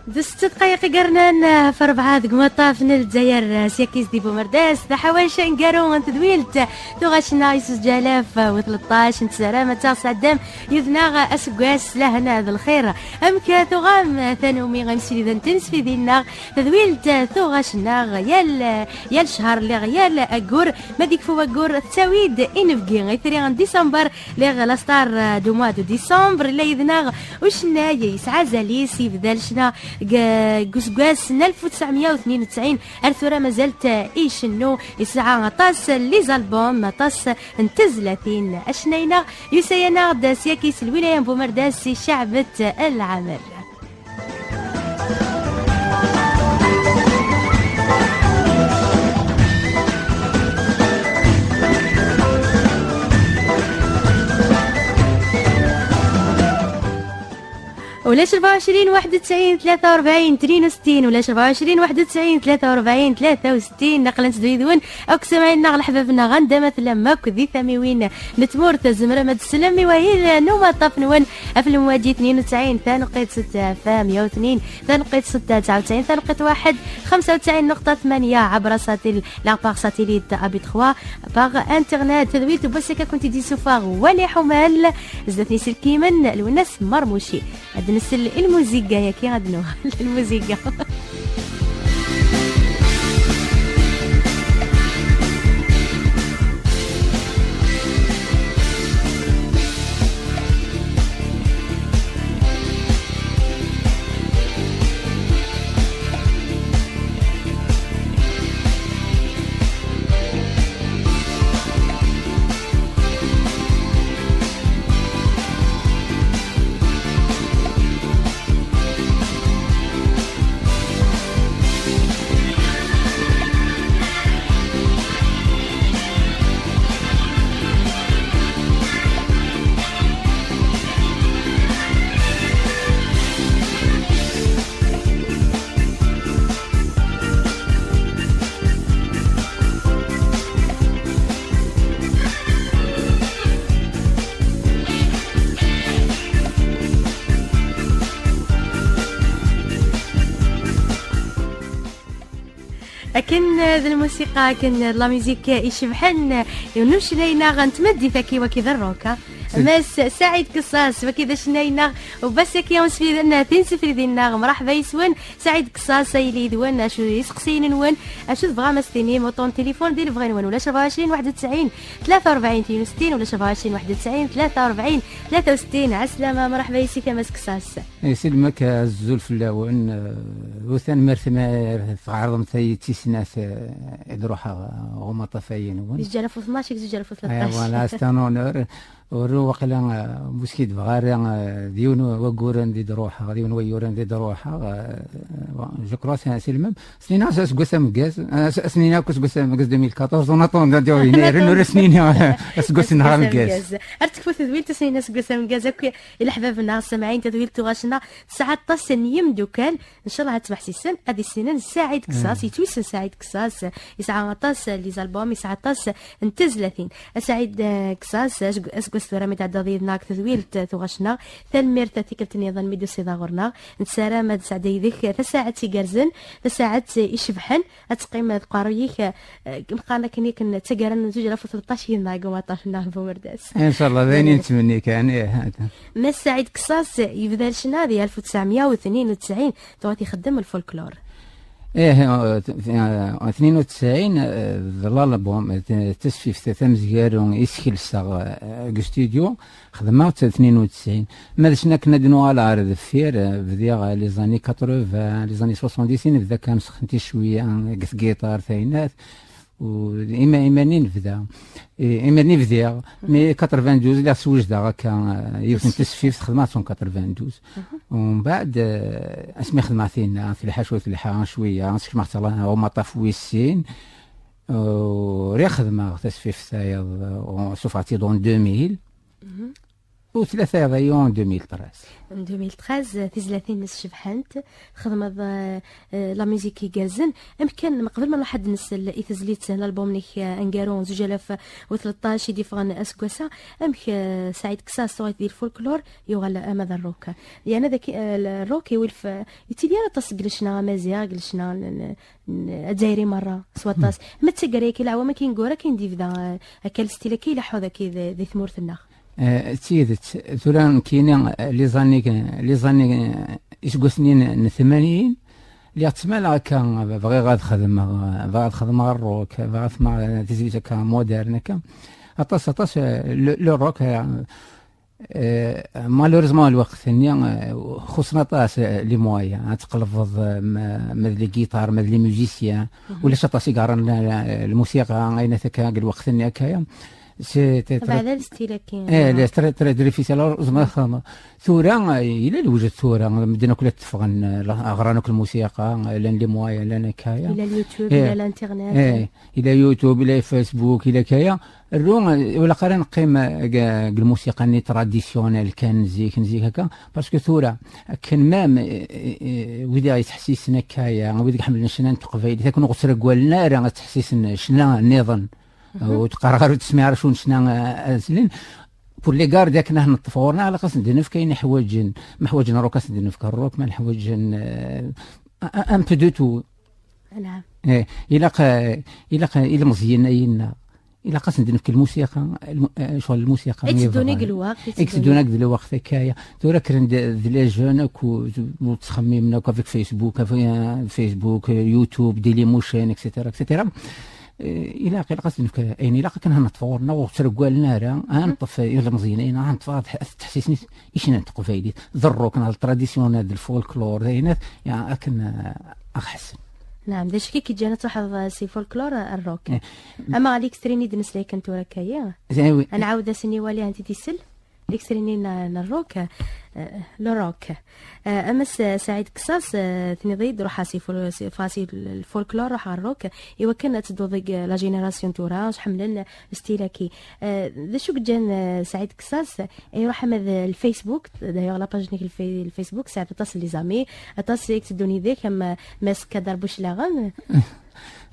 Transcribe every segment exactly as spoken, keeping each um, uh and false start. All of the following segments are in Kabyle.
D setta dqayeq i yernan ɣef rebɛa deg umaṭṭaf n Lezzayer, s yakis di Bumerdas, d aḥawac aneggaru n tedwilt, tuɣac-nneɣ yesseǧalaf u tleṭṭac, nessaram ad taɣ sɛeddam yid-neɣ aseggas s lahna d lxir. Amek tuɣam tanumi imsfiden tinesfidin-nneɣ, tedwilt tuɣac-nneɣ yal, yal ccher, lliɣ yal aggur, ma d-ikfu waggur tettawi-d inebgi, itri n disember, lliɣ la star du mois de décembre, illa yid-neɣ ucennay yesɛa azal-is, yebda lecna deg, deg useggas n alef u tesɛemya u tnin u tesɛin, ar tura mazal-t icennu, yesɛa aṭas n les albums, aṭas n tezlatin. Acennay-nneɣ yusa-yaneɣ-d s yakis lwilaya n Bumerdas, iceɛbet lɛamel. Ulac rebɛa u ɛecrin, waḥed u tesɛin, tlata u rebɛin, tnin u settin, ulac rebɛa u ɛecrin, waḥed u tesɛin, tlata u rebɛin, tlata u settin, aql-aɣ nteddu yid-wen akk samɛin-nneɣ, leḥbab-nneɣ, anda ma tellam akk di tamiwin n tmurt, tzemrem ad teslem i wahil n umaṭṭaf-nwen ɣef lemwaǧi tnin u tesɛin taneqqit setta, meyya u tnin taneqqit setta, tesɛa u tesɛin taneqqit waḥed, xemsa u tesɛin nuqṭa tmanya, ɛebra satil, la par satellite A B trois, par internet. Tadwilt n wass-agi ad kent-id-yessufeɣ Wali Ḥumal, zdat n yiselkimen Lwennas Mermuci. Ad nsel i lmuziga-yagi, ad nuɣal lmuziga. Akken d lmusiqa, akken d la musique icebḥen, yiwen ucennay-nneɣ n tmeddit-agi waki d rock, ha? Mass Saɛid Qessas, waki d acennay-nneɣ, u bass-agi umsfiden tinsefridin-nneɣ, mraḥba yes-wen. Saɛid Qessas, a yili yid-wen, acu iseqsiyen-nwen, acu tebɣam ad s-tinim, uṭṭun n tilifun di lebɣi-nwen, ulac rebɛa u ɛecrin, waḥed u tesɛin, tlata u rebɛin, tnin u settin, ulac rebɛa u ɛecrin, waḥed u tesɛin, tlata u rebɛin, tlata u settin. Ɛeslama, mraḥba yes-k a Mass Qessas. Iselmek, azul fell-awen, eh, u tanemmirt mi tɣerḍem tayi d tis snat, eh, i d-ruḥeɣ, eh, ɣer umaṭṭaf-ayi-nwen. Di zuǧ alaf u tnac, di zuǧ alaf u tleṭṭac. Eh, voilà, c'est un honneur. Ur waqila, eh, ur skiddbeɣ ara, eh, d yiwen wagguren di d-ruḥeɣ, d yiwen wayyuren di d-ruḥeɣ, eh, bon, je crois c'est, c'est le même. Snina s-, aseggas ameggaz, eh, s-, snina akk aseggas ameggaz deux mille quatorze, on attend, on attend, on attend. Ur snina aseggas-nneɣ ameggaz. Ar tekfu tedwilt, snina aseggas ameggaz akk i leḥbab-nneɣ, ssemɛin tadwilt tuɣac-nneɣ, tesɛa aṭas n yimdukal. Ncallah ad tmeḥsisem, ad issinen Saɛid Qessas, yettwissen Saɛid Qessas, yesɛa aṭas n les albums, yesɛa aṭas n tezlatin. A Saɛid, eh, Qessas, aseg-, aseggas tura mi tɛeddaḍ yid-neɣ deg tedwilt, eh, tuɣac-nneɣ, tanemmirt a tikkelt nniḍen mi d-tusiḍ ɣur-neɣ. Nessaram ad nesɛeddi yid-k tasaɛet igerrzen, tasaɛet icebḥen, ad teqqim deg uqerruy-ik, eh, eh, meqqaren akken, akken d taggara n zuǧ alaf u tleṭṭac yid-neɣ deg umaṭṭaf-nneɣ n Bumerdas. Ncallah, d ayen i nettmenni kan, ih. Mass Saɛid Qessas yebda lecna di alef u tesɛemya u tnin u tesɛin, tuɣa ixeddem lfolklor. Ih, eh, t-, eh, tnin u tesɛin, eh, d l'album, eh, t-, tasfift tamezgaru i skelseɣ, eh, deg studio, xedmeɣ-tt tnin u tesɛin. Ma d akken ad nuɣal ɣer deffir, eh, bdiɣ, eh, les années quatre-vingts, les années soixante-dix, i nebda kan sexnti cwiya, eh, deg tgiṭart, taynat. U ima-, iman-i nebda. I-, iman-i bdiɣ, mi quatre-vingt-douze lliɣ swejdeɣ akka, eh, yiwet n tesfift, xedmeɣ-tt en quatre-vingt-douze. Umbeɛd, eh, asmi xedmeɣ tinna, telḥa cwiya, telḥa cwiya, sekmeɣ-tt ɣer umaṭṭaf wis sin. U riɣ xedmeɣ tasfift tayeḍ, eh, sufɣeɣ-tt-id en deux mille. U tlata iḍ-agi en deux mille treize. En deux mille treize, tizlatin-nnes cebḥent, txedmeḍ, eh, eh, la musique igerrzen. Amek kan, meqbel ma nruḥ ad nsel i tezlit n l'album-nnek, eh, aneggaru n zuǧ alaf u tleṭṭac i d-yeffɣen aseggas-a, amek, eh, Saɛid Ksas tuɣ-it di lfolklor, yuɣal ama d rock. Yeɛni daki, eh, rock iwulef, eh, yettili ara aṭas deg lecna amaziɣ, deg lecna n, n, n, azzayri merra, s waṭas. Ma d taggara-agi, leɛwam-agi ineggura kan d-yebda, eh, akka lestil-agi ileḥḥu daki di, di tmurt-nneɣ. Eh, d tidet, tura nekkini, eh, les années, les années, eh, iseggasen-nni n, n tmanyin, lliɣ ttmaleɣ akka, bɣiɣ ad xedmeɣ, bɣiɣ ad xedmeɣ rock, bɣiɣ ad xedmeɣ, eh, tizlit akka moderne akka. Aṭas, aṭas, eh, le, le rock, eh, eh, malheureusement, lweqt-nni, eh, xuṣṣen aṭas, eh, les moyens, ad tqelbeḍ, eh, ma, ma d les guitares, ma d les musiciens, ulac aṭas i yeɣran, eh, lmusiqa, ayen akka, deg lweqt-nni akka. C'est, c'est très, Beɛda lestil-agi. Eh, les très, très difficile. Alors, زعما خدمة. Tura, eh, yella lewjed tura, medden akk la tteffɣen, eh, la, ɣran akk lmusiqa, eh, llan les moyens, llan akka. Yella YouTube, eh, yella l'internet. Eh, yella YouTube, yella Facebook, yella kaya. Rru, eh, ur ilaq ara neqqim, eh, deg, deg lmusiqa-nni traditionnelle kan zik, zik akka, parce que tura, akken même, eh, eh, eh, wid i yettḥessisen akkaya, wid i iḥemmlen ccna n teqbaylit, akken ur ɣ-ttreggalen ara ad ttḥessisen ccna nniḍen. Ur d-qqareɣ ara ur tesmiɛ ara acu n ccna, eh, ad zlin. Pour les garder akken ad neṭṭef ɣur-neɣ, ilaq ad sen-d-nefk ayen ḥwaǧen. Ma ḥwaǧen rock, ad sen-d-nefk rock, ma ḥwaǧen, eh, un, un peu de tout. Naɛam. Eh, ilaq, eh, ilaq, eh, ilmeẓyen-a-nneɣ, ilaq ad sen-d-nefk lmusiqa, lmu-, eh, ccɣel lmusiqa. I tteddun i lweqt, i tteddun i lweqt, akkaya. Tura kkren-d, d les jeunes akk, ur ttxemmimen akk avec Facebook, avec, eh, Facebook, eh, YouTube, Dailymotion, et cetera, et cetera. Eh, ilaq, ilaq ad s-nefk ayen ilaq akken ad neṭṭef ɣur-neɣ, ur ttreggalen ara, ad neṭṭef ilmeẓyen-a, ad neṭṭef ad ttḥessisen i ccna n teqbaylit, d rock, neɣ traditionnel, d folklore, d ayen, ya, akken, eh, ad ɣ-ḥessen. Naɛam, d acu i k-yeǧǧan ad truḥeḍ, eh, si folklore ar rock? Eh. Ama Alex Trini d-nesla kan tura akka, ya? Eh, oui. Ad nɛawed ad s-niwali, ad t-id-isel. Alex Trini n, n rock, eh, le rock. Eh, ama s-, Saɛid Ksas, eh, tniḍ-iyi-d, ruḥ si fol-, si, fa-, si l-, folklore, ruḥ ɣer rock, iwakken ad tedduḍ deg la génération tura, ḥemmlen stil-agi. Eh, d acu i yeǧǧan, eh, Saɛid Ksas, eh, iruḥ ama d Facebook, d'ailleurs, la page-nnek n lfe-, Facebook, tesɛiḍ aṭas n les amis, aṭas i yetteddun yid-k, am, eh, Mass Kader Bouchlaɣem.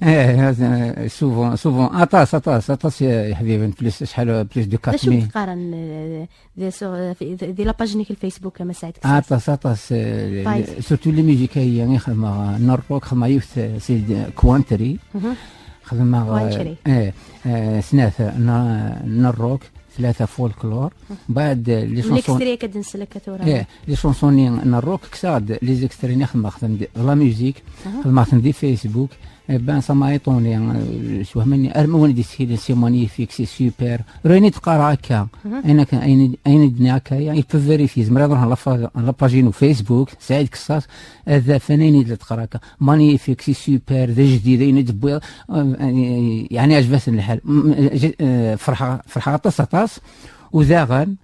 Eh, eh, souvent, souvent, aṭas, aṭas, aṭas, eh, iḥbiben, plus, acḥal, plus de quatre mille. D acu i d-qqaren, eh, Di, sur, di, di la page-nnek n Facebook, a Mass Saɛid Ksas. Aṭas, aṭas, eh, surtout les musiques-agi i xedmeɣ, eh, n rock, xedmeɣ yiwet, eh, c'est, eh, country. Xedmeɣ, eh, country. Eh, eh, snat, eh, n, n rock, tlata folklore. Mbeɛd, eh, les chansons. L'extrait akka d-nsel akka tura. Eh, les chansons-nni n rock, kkseɣ-d les extraits-nni xedmeɣ-ten d la musique, xedmeɣ-ten di Facebook. Eh ben, ça m'a étonné, hein, euh, swehmani, armi win d-yeshilen, c'est magnifique, c'est super. Rani d-qqareɣ akka. Ayen akka, ayen, ayen d-nniɣ akka, il peut vérifier. Zemreɣ ad ruḥeɣ la fa-, la page-inu Facebook, Saɛid Kessas, ad afan ayen i d-teqqar akka. Magnifique, c'est super, d ajdid, ayen i d-tewwiḍ, euh, yeɛni, yeɛni, yeɛjeb-asen lḥal. M-, m-, j-, euh, ferḥeɣ, ferḥeɣ aṭas, aṭas. U daɣen,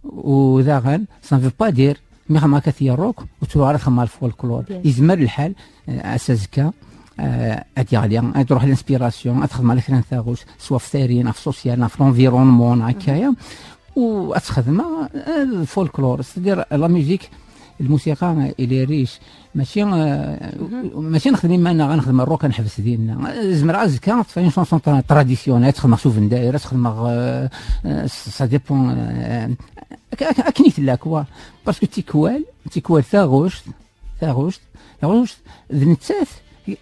u daɣen, ça ne veut pas dire, mi xedmeɣ akka ti rock, ur ttruɣ ara xedmeɣ lfolklore. Bien sûr. Yezmer lḥal, eh, ass azekka, eh, ad d-yeɣli, ad d-truḥ l'inspiration, ad xedmeɣ la kra n taɣect, soit ɣef tayri, neɣ ɣef social, neɣ ɣef l'environnement, neɣ akkaya, u ad xedmeɣ, eh, lfolklore. C'est-à-dire, la musique, lmusiqa, eh, il est riche. Mačči, eh, mačči nexdem iman-nneɣ, ad nexdem rock, ad neḥbes dinna. Eh, zemreɣ azekka ad ṭṭfeɣ une chanson tra-, traditionnelle, ad xedmeɣ s ubendayer, ad xedmeɣ, eh, eh, ça dépend, eh, ak-, ak-, akken i tella, quoi. Parce que tikwal, tikwal taɣect, taɣect, taɣect, d nettat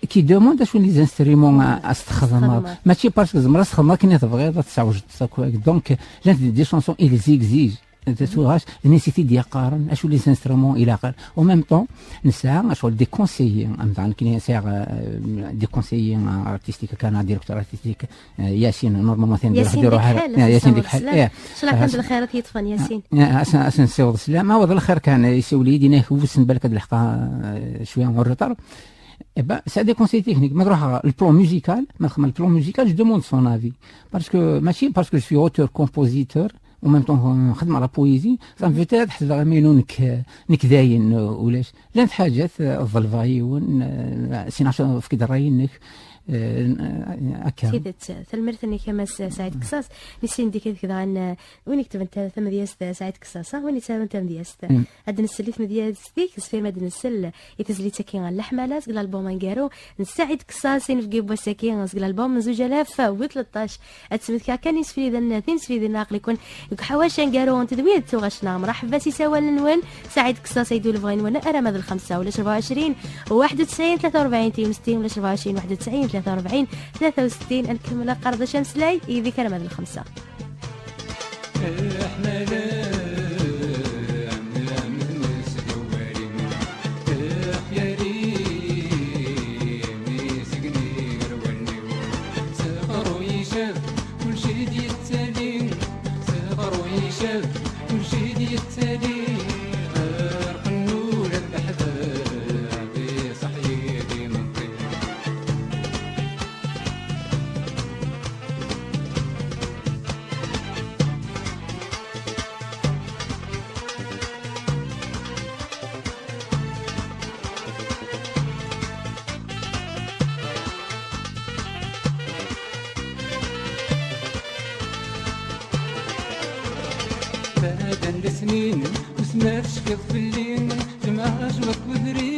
qui demande acu n les instruments a, a s-txedmeḍ. Txedmeḍ. Mačči parce que tzemreḍ ad s-txedmeḍ akken i tebɣiḍ, ad tesɛewjeḍ akk. Donc, llant des chansons, ils exigent. D tura, d nitni i t-id-yeqqaren acu les instruments ilaqen. En même temps, nesɛa ccɣel des conseillers, am daɣen nekkini sɛiɣ, euh, des conseillers, euh, artistiques, kan, directeur artistique, euh, Yasin, normalement, atan Yasin iruḥ, deg iruḥ, lḥal, eh, Yasin deg lḥal, eh. Cclaɣem d lxir ad t-yeṭṭfen, Yasin. Eh, eh, asen, asen siweḍ sslam, aweḍ lxir kan, eh, isiwel-iyi-d, yenna-ak, wissen balak ad leḥqeɣ, eh, cwiya en retard. Eh ben, c'est des conseils techniques. Ma truḥ le plan musical, ma txedmeḍ le plan musical, je demande son avis. Parce que, mačči parce que je suis auteur, compositeur, en même temps, euh, xedmeɣ la poésie, ça me fait ad ḥesbeɣ iminu nekk, nekk dayen, euh, ulac. Llant ḥaǧat, euh, ḍelbeɣ yiwen, euh, sinon, efk-d ṛṛay-inek. Eh, n-, eh, akka. Tidet, tanemmirt-nnek a Mass Saɛid Kessas. Nissin dik ad kdaɣen, eh, win iketben ta-, tamedyazt Saɛid Kessas, ah, win yettarun tamedyazt. Mm. Ad nsel i tmedyazt-ik, zfir ma ad nsel i tezlit-agi n leḥmala seg lalbum aneggaru n Saɛid Kessas, inebgi n wass-agi seg lalbum n zuǧ alaf u tleṭṭac. Ad smektiɣ kan isfiden, tinesfidin aql-iken deg uḥawac aneggaru n tedwirt tuɣac-nneɣ. Mraḥba s isawalen-nwen, Saɛid Kessas ay d-ulebɣin-nwen, arama d lxemsa, ulac rebɛa u ɛecrin, waḥed u tesɛin, tlata u rebɛin, tiyemstin, ulac rebɛa u ɛecrin, waḥed u tesɛin, tlata u rebɛin, tlata u settin. Ad nkemmel aqerdac ameslay yid-k arama d lxemsa. Fadan lesnin, usma tecfiḍ fell-i, jemɛeɣ cwiṭ wedri,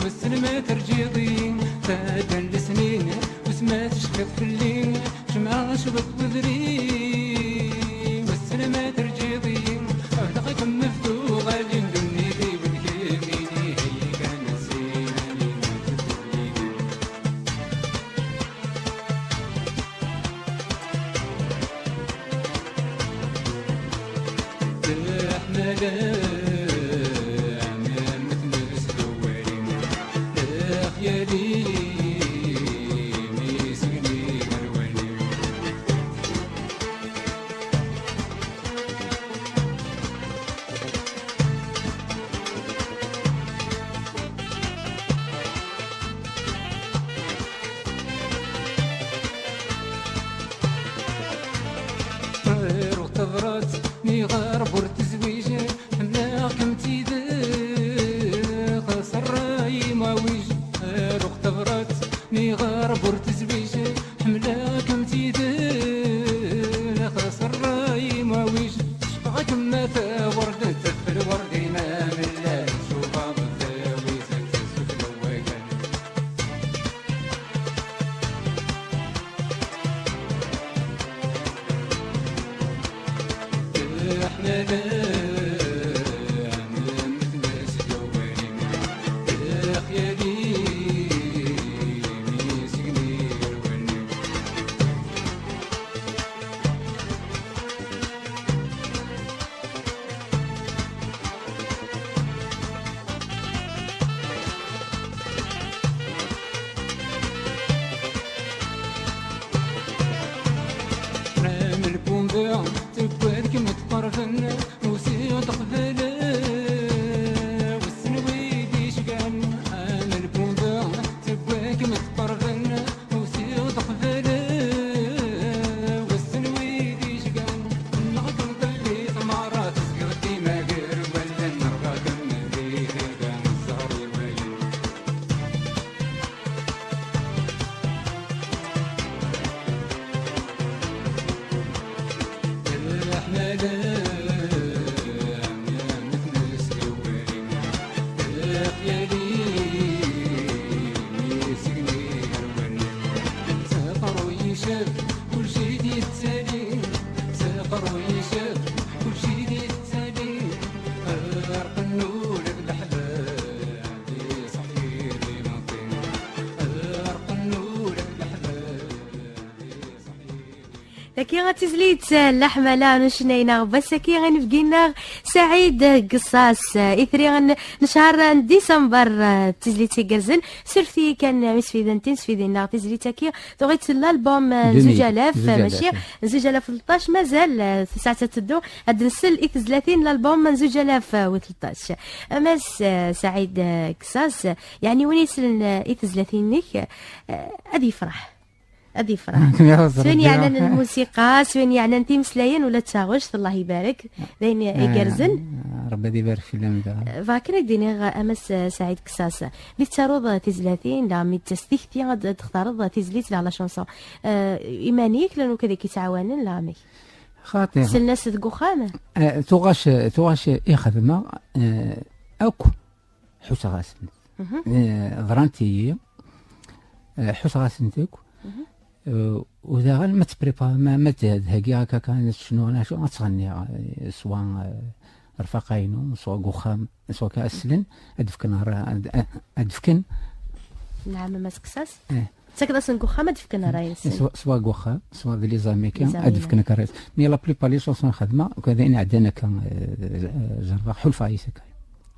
wissen ma terǧiḍ-i. Fadan lesnin, usma tecfiḍ fell-i, jemɛeɣ cwiṭ wedri, wissen ma terǧiḍ-i. Ɛehdeɣ-ikem ɣef tuɣalin ddunit-iw d kemmini, heyyi kan a zzin, a yemma teddukkli. Ruɣ tabrat, mi ɣer bur tezwij, ḥemmleɣ-kem tideɣ, s ṛṛay imɛawij. Ruɣ tabrat, mi ɣer bur tezwij, ḥemmleɣ-kem tideɣ, s ṛṛay imɛawij. Cebḥeɣ-kem a tawert, teffer werdin amellal, cubaḍ tawit, tesfel wagan. Am lbumba tewwad-kem tqerben, usiɣ-d qbala, wissen wid icegɛen. Am lbumba tewwad-kem tqerben, usiɣ-d qbala, wissen wid icegɛen. Nneɣ-kem belli tmeɣra tezgeḍ timagr, wallen nerɣa-kem di tirga n zzher iwalen. Dagi ad tizlit, eh, leḥmala n ucennay-nneɣ n wass-agi, inebgi-nneɣ Saɛid Gessas, eh, itri n, n ccher n disember, eh, d tizlit igerrzen. Surfet-iyi kan, eh, mi sfiden tin sfidin-nneɣ tizlit-agi, tuɣ-itt lalbum, eh, n Dini, zuǧ alaf, zuǧ eh, alaf, mačči eh. Zuǧ alaf u tleṭṭac, mazal, eh, tasaɛet ad teddu, ad nsel i tezlatin n lalbum n zuǧ alaf, eh, u tleṭṭac. A Mass, eh, Saɛid, eh, Gessas, eh, yeɛni win yeslen, eh, i tezlatin-nnek, eh, ad yefreḥ. Ad yefreḥ. Ad yefreḥ. S wayen yeɛnan lmusiqa, s wayen yeɛnan timeslayin, ula d taɣect, Allah ibarek. D ayen igerrzen. Ah, Rebbi ad ibarek fell-am da. Bɣa kan ad d-iniɣ, a Mass Saɛid Kessas, mi tettaruḍ tizlatin, la, mi d-tettas tikti, ad d-textareḍ tizlit, la, la chanson. Eh, iman-ik, llan wakk ad k-yettɛawanen, la, amek? Xaṭi. Sellen-as deg uxxam? Eh, tuɣac, tuɣac i xedmeɣ, eh, akk ḥusseɣ-asent. Mhm. Eh, ḍrant-iyi, eh, ḥusseɣ-asent akk. Mhm. Eh, u daɣen ma tpripa-, ma, ma d-, d-heggiɣ akka kan ad cnuɣ neɣ acu, ad ttɣenniɣ, eh, swa, eh, rfaqa-inu, swa deg uxxam, swa kan ad slen, ad d-fken ara, ad, ad d-fken. Nɛam, a Mass Kessas? Eh. Tettakeḍ-asen deg uxxam ad d-fken ṛṛay-nsen. Swa, swa deg uxxam, swa d les amis kan, ad d-fken akka ṛṛay-nsen. Mais la plupart les chansons xedmeɣ, ukad ayen ɛeddan akka, eh, jerbeɣ, ḥulfaɣ yis akka.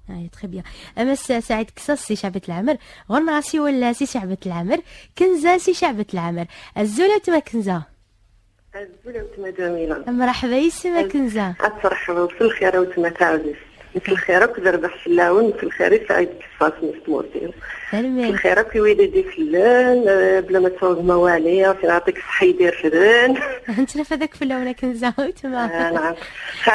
Ah, très bien. A Mass Saɛid Kessas, Si Ceɛbet Lɛamer. Ɣur-neɣ asiwel, Si Ceɛbet Lɛamer. Kenza, Si Ceɛbet Lɛamer. Azul a weltma Kenza. Azul a weltma Ǧamila. Mreḥba yes-m a Kenza. Ad tṛeḥbeḍ s lxir a weltma taɛzizt. Mselxir akk d rrbeḥ fell-awen, mselxir i Saɛid Kessas, mmi-s n tmurt-iw. Tanemmirt. Mselxir akk i wid i d-isellen, eh, bla ma ttawḍem awali, Ṛebbi yeɛṭik ṣṣeḥḥa i d-irefden. Nettlafad akk fell-awen a Kenza, a weltma. Ah, nɛam.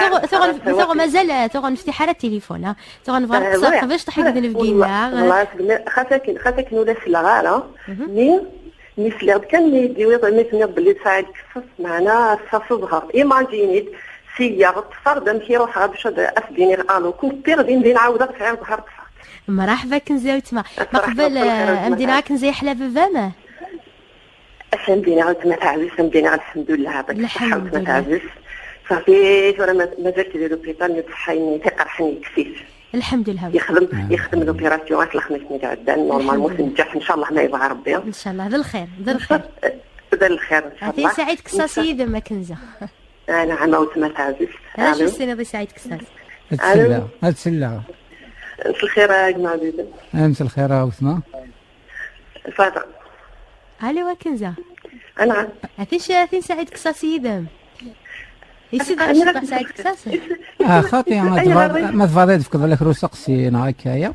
Tuɣ, tuɣ, tuɣ mazal, eh, tuɣ neftiḥ ara tilifun, ha? Tuɣ nebɣa neqṣer qbel cṭeḥ deg inebgi-nneɣ. Xas akken, xas akken ur la selleɣ ara, mi, mi sliɣ-d kan mi d-iwiḍ, mi tenniḍ belli Saɛid Kessas, meɛna ass-a s zzher. Imagine-d, siyya ṭṭfeɣ-d amek i ruḥeɣ bac ad as-d-iniɣ alo. Kent ṭṭiɣ din, din ɛawdeɣ sɛiɣ zzher ṭṭfeɣ. Mreḥba Kenza a weltma. Ma qbel, eh, am d-iniɣ a Kenza yeḥla baba-m? Ass-a am d-iniɣ a weltma taɛzizt, am d-iniɣ lḥemdullah, ɛṭik ṣṣeḥḥa a weltma taɛzizt. Ṣafi, tura ma-, mazal-t di l'hôpital, mais ṣṣeḥḥa-ines tiqerḥen yekkes-it. Lḥemdullah. Yexdem, yexdem l'opération ass lexmis-nni iɛeddan, normalement tenǧeḥ, ncallah ma yebɣa Rebbi. Ncallah, d lxir, d lxir. D lxir, ncallah. Ati Saɛid Kessas yid-m a Kenza. Ah, nɛam a weltma taɛzizt. Acu tessiniḍ i Saɛid Kessas? Ad selleɣ, ad selleɣ. Mselxir a gma Ɛzizen. Ah, mselxir a weltma. Faḍa. Allo a Kenza. Anɛam. Ati Saɛid Kessas yid-m. Yessi d aɣ-icebbeḥ Saɛid Kessas. Ah, xaṭi, ma tebɣiḍ ad tfkeḍ lak usteqsi neɣ akka-ya.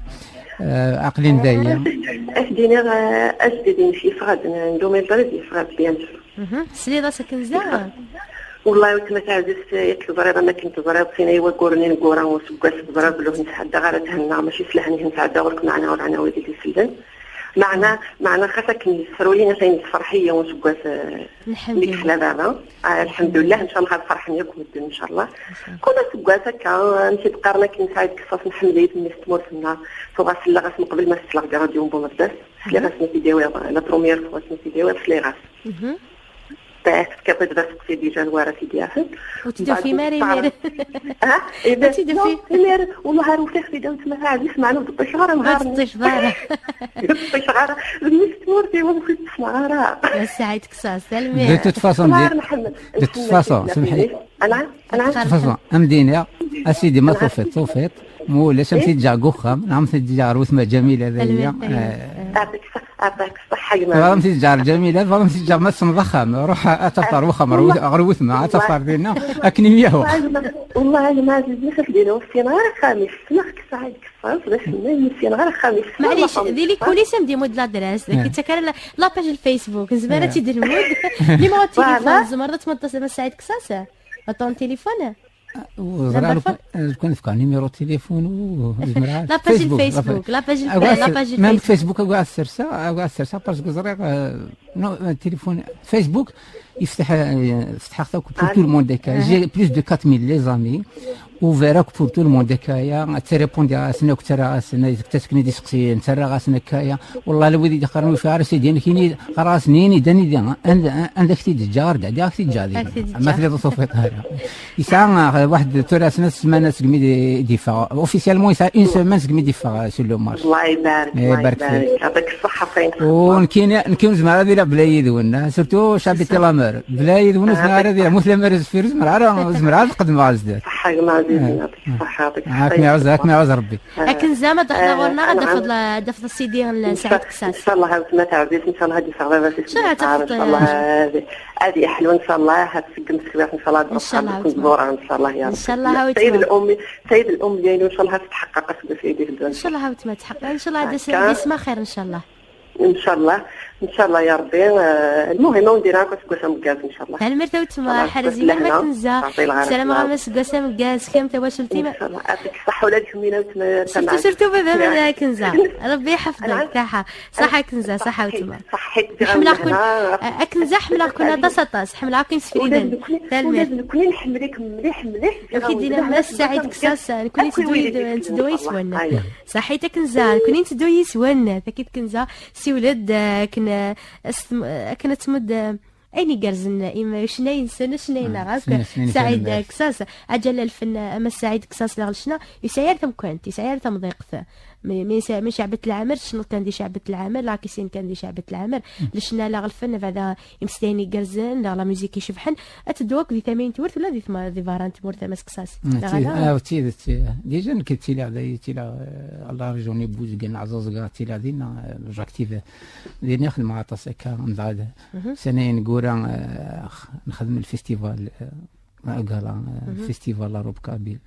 Eh, aql-in daya. Ad d-iniɣ, eh, ajdid-nnek yeffeɣ-d, n deux mille treize yeffeɣ-d, bien sûr. Mhm. Tesliḍ-as a Kenza? Wellah, weltma taɛzizt, yak teẓriḍ am akken teẓriḍ, sin ay wagguren ineggura useggas, teẓriḍ belli ur nesɛedda ara thenna, mačči s lehna i nesɛedda, ur kem-ɛna ur ɛna wid i d-isellen. Meɛna, meɛna xas akken yessefruy-iyi, atan yessefreḥ-iyi useggas, eh, mi yesla baba. Ah, lḥemdullah, ncallah ad ferḥen yakk medden, ncallah. Kul aseggas akka, amek i d-qqaren akken, Saɛid Kessas, nḥemmel-it, mmi-s n tmurt-nneɣ. Tuɣa selleɣ-as meqbel ma selleɣ deg ṛṛadyu n Bumerdas. Sliɣ-as mi t-id-yawi, la première fois mi t-id-yawi, sliɣ-as. Bah, tefkiḍ-d d aseqsi déjà n wara t-id-yafen. Ur tt-id-tufim ara imir? Ha? Ur tt-id-tufim? Imir, wellah ar ufiɣ-t-id a weltma taɛzizt, meɛna ur d-ṭṭiceɣ ara nehar-nni. Ur d-ṭṭiceɣ ara. Ur d-ṭṭiceɣ ara. D mmi-s n tmurt-iw, ur t-id-ssneɣ ara. Saɛid Kessas, tanemmirt. De toute façon, de toute façon, semḥ-iyi. Ana, ana. De toute façon, am d-iniɣ, a sidi, ma tufiḍ, tufiḍ. Ma ulac, am t-id-ǧǧeɣ deg uxxam, neɣ am t-id-ǧǧeɣ ɣer weltma Ǧamila, d aya. Ɛṭik ṣṣeḥḥa, gma. Tebɣa am t-id-ǧǧeɣ ɣer Ǧamila, tebɣa am t-id-ǧǧeɣ, ma tessneḍ axxam, ruḥ ad tafeḍ ɣer uxxam, ɣer wet-, ɣer wetma, ad tafeḍ dinna, akken i m-yehwa. Wellah a gma Ɛziz, ma xef din ur ssineɣ ara axxam-is, ssneɣ-k Saɛid Kessas, d asemma, ur ssineɣ ara axxam-is. Maɛlic, di les coulisses am d-imudd l'adresse, d akken yettak ara la, la page n Facebook, nezmer ad tt-id-nmudd, numéro de téléphone, tzemreḍ ad tmuddeḍ a Saɛid Kessas? Autant de téléphone? Ur ẓriɣ. Number phone? Lukan, lukan fkeɣ numéro téléphone u zemreɣ. La page Facebook, Facebook, la page, la page même Facebook. Facebook, agu ad serseɣ, agu ad serseɣ, parce que ẓriɣ, euh, non, euh, téléphone, Facebook, yefteḥ, euh, fetḥeɣ-t akk pour tout le monde akka. J'ai plus de quatre mille les amis, ouvert akk pour tout le monde akka, ya, ad ttrépondiɣ-asen akk, ttarraɣ-asen, ad ttasken-d iseqsiyen, ttarraɣ-asen akka, ya. Wellah, la wid i d-iqqaren ur yeffiɣ ara sidi, nekini qqareɣ-asen, ini-d anida, anda, anda k-t-id-ǧǧeɣ, ar d-ɛeddi, ad k-t-id-ǧǧeɣ din. Ad k-t-id-ǧǧeɣ. Ma telliḍ ur tufiḍ ara. Yesɛa, euh, waḥed tura snat ssmana segmi d-, i d-yeffeɣ. Officiellement, yesɛa une semaine segmi d-yeffeɣ, euh, sur le marché. Allah ibarek, Allah ibarek. Yeɛṭik ṣṣeḥḥa, fayen. U nekkini, nekkini ur zmireɣ ad iliɣ bla yid-wen. Surtout, j'habite la mer. Bla yid-wen ur zmireɣ ara ad iliɣ. Mut la mer zeffir, ur zmireɣ ara, ur zmireɣ ara ad qedmeɣ ar zdat. Ṣṣeḥḥa, gma Ɛziz, yeɛṭik ṣṣeḥḥa, yeɛṭik ṣṣeḥḥa. Akken iɛuzz, akken iɛuzz Rebbi. Akken zeɛma d-ruḥeḍ ɣur-neɣ, ad d-tafeḍ, ad d-tafeḍ CD n Saɛid Kessas. Ncallah, a weltma taɛzizt, ncallah ad d-yeffeɣ baba-s. Ncallah ad tafeḍ, eh, ad yeḥlu, ncallah, ad tseggem teswiɛt, ncallah, ad nruḥ ɣer ddunit n tẓuri, ncallah, ya Rebbi. Ncallah, a weltma. Sayid Lum, Sayid Lum, ncallah, ad tetḥeqqeq aseggas i d-iteddun. Ncallah, a weltma, tetḥeqqeq. Ncallah, ad d-isem axir, ncallah. Inchallah, inchallah ya Rebbi. Eh, lmuhima undira akk aseggas ameggaz inchallah. Tanemmirt a wetma, ḥerz iman-im a Kenza. Ssalam ɣer aseggas ameggaz, kemm tawacult-im. Inchallah, atik ṣaḥḥa ula d kemmina wetma. Surtout, surtout baba-m a Kenza. Rebbi iḥafḍ-ik, taḥa. Ṣaḥḥa a Kenza, ṣaḥḥa a wetma. Ḥemmleɣ-ken a Kenza, ḥemmleɣ-ken aṭas aṭas, ḥemmleɣ-ken s frid. Tanemmirt. Nekni nḥemmel-ik mliḥ mliḥ. Ak-id-yenna Mass Saɛid Kessas, nekni nteddu yis-wen. Ṣaḥḥit a Kenza, nekni nteddu yis-wen. Takit Kenza, siwel-d, eh, akken, eh, as-tem-, akken ad tmudd, eh, ayen igerrzen, im-, ccna-nsen, ccna-nneɣ akk. Saɛid Kessas, aǧal alfen, eh, a Mass Saɛid Kessas leɣ lecna, yesɛi ar tamkant, yesɛi ar tamḍiqt. Mi, mi yesɛa, mi ceɛbet leɛmer, tecnuḍ kan di ceɛbet leɛmer, lakisin kan di ceɛbet leɛmer. Lecna leɣ lfen, bɛda imestayen igerrzen, leɣ la musique icebḥen, ad teddu akk di tama n tmurt, ula di tma-, di berra n tmurt, a Mass Kessas. Neɣ ala? Ah, d tidet, eh, déjà nekk ttiliɣ da, ttiliɣ, eh, la région n Buzgan, Ɛẓaẓga, ttiliɣ dinna, eh, j'active, dinna xedmeɣ aṭas akka, mbeɛd sanayen n wura, eh, x-, nxedm lfestival, eh, gala, eh, festival la robe kabyle.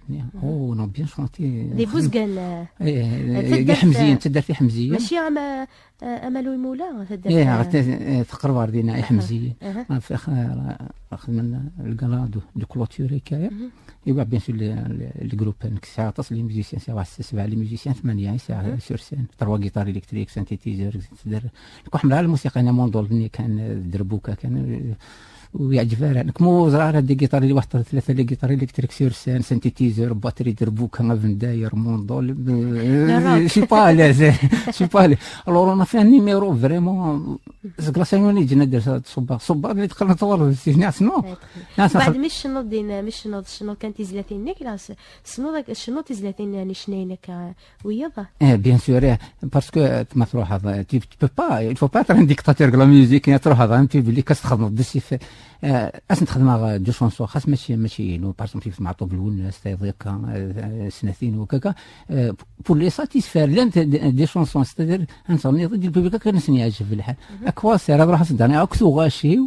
Oh, on a bien chanté. Di Buzgan, eh, eh, eh, taddart, Iḥemziyen, eh, taddart Iḥemziyen. Mačči ama, eh, Amalu Imula, taddart, eh, eh, ɣer te-, eh, teqreb ɣer dinna, Iḥemziyen. Aha. Ɣef, eh, xedmen lgala de, de clôture akka. Iwa, bien sûr, le, le, le groupe, nekk sɛiɣ aṭas les musiciens, sɛiɣ waḥed sebɛa les musiciens, tmanya i sɛiɣ sur scène. Trois guitares électriques, synthétiseur, tdar. Nekk ḥemmleɣ lmusiqa, ana mondol-nni kan, eh, derbuka kan, eh, ur yeɛǧib ara. Nekk mu ẓriɣ ara des guitares, waḥed tlata les guitares électriques sur scène, synthétiseur, batterie, derbuka, abendayer, mondol, eh, je suis pas à l'aise, je suis pas à l'aise. Alors, on a fait un numéro vraiment, seg la scène, on est, je n'ai déjà صباغ، صباغ اللي دخلنا طوال في السجن، شنو؟ بعد مش شنو دينا، مش شنو، شنو كانت تزلتين نيك، لا، س-، شنو ذاك، شنو تزلتين يعني شنين كا ويضا؟ Eh, bien sûr, eh, parce que, eh, ma تروح هذا، tu, tu peux pas, il faut pas être un dictateur de la musique، يعني تروح هذا، انت بلي كاس تخدم بالسيف. Eh, اسن تخدم deux chansons، خاص ماشي، ماشي، نو، par exemple، مع طوب الوناس، تيضيق، eh, سنتين وكاكا. Eh, pour les satisfaire، لان des chansons، c'est-à-dire، انت غني ضد البوبليك، كان سني يعجب الحال. اكوا سير، هذا راح صدقني، اكو غاشي،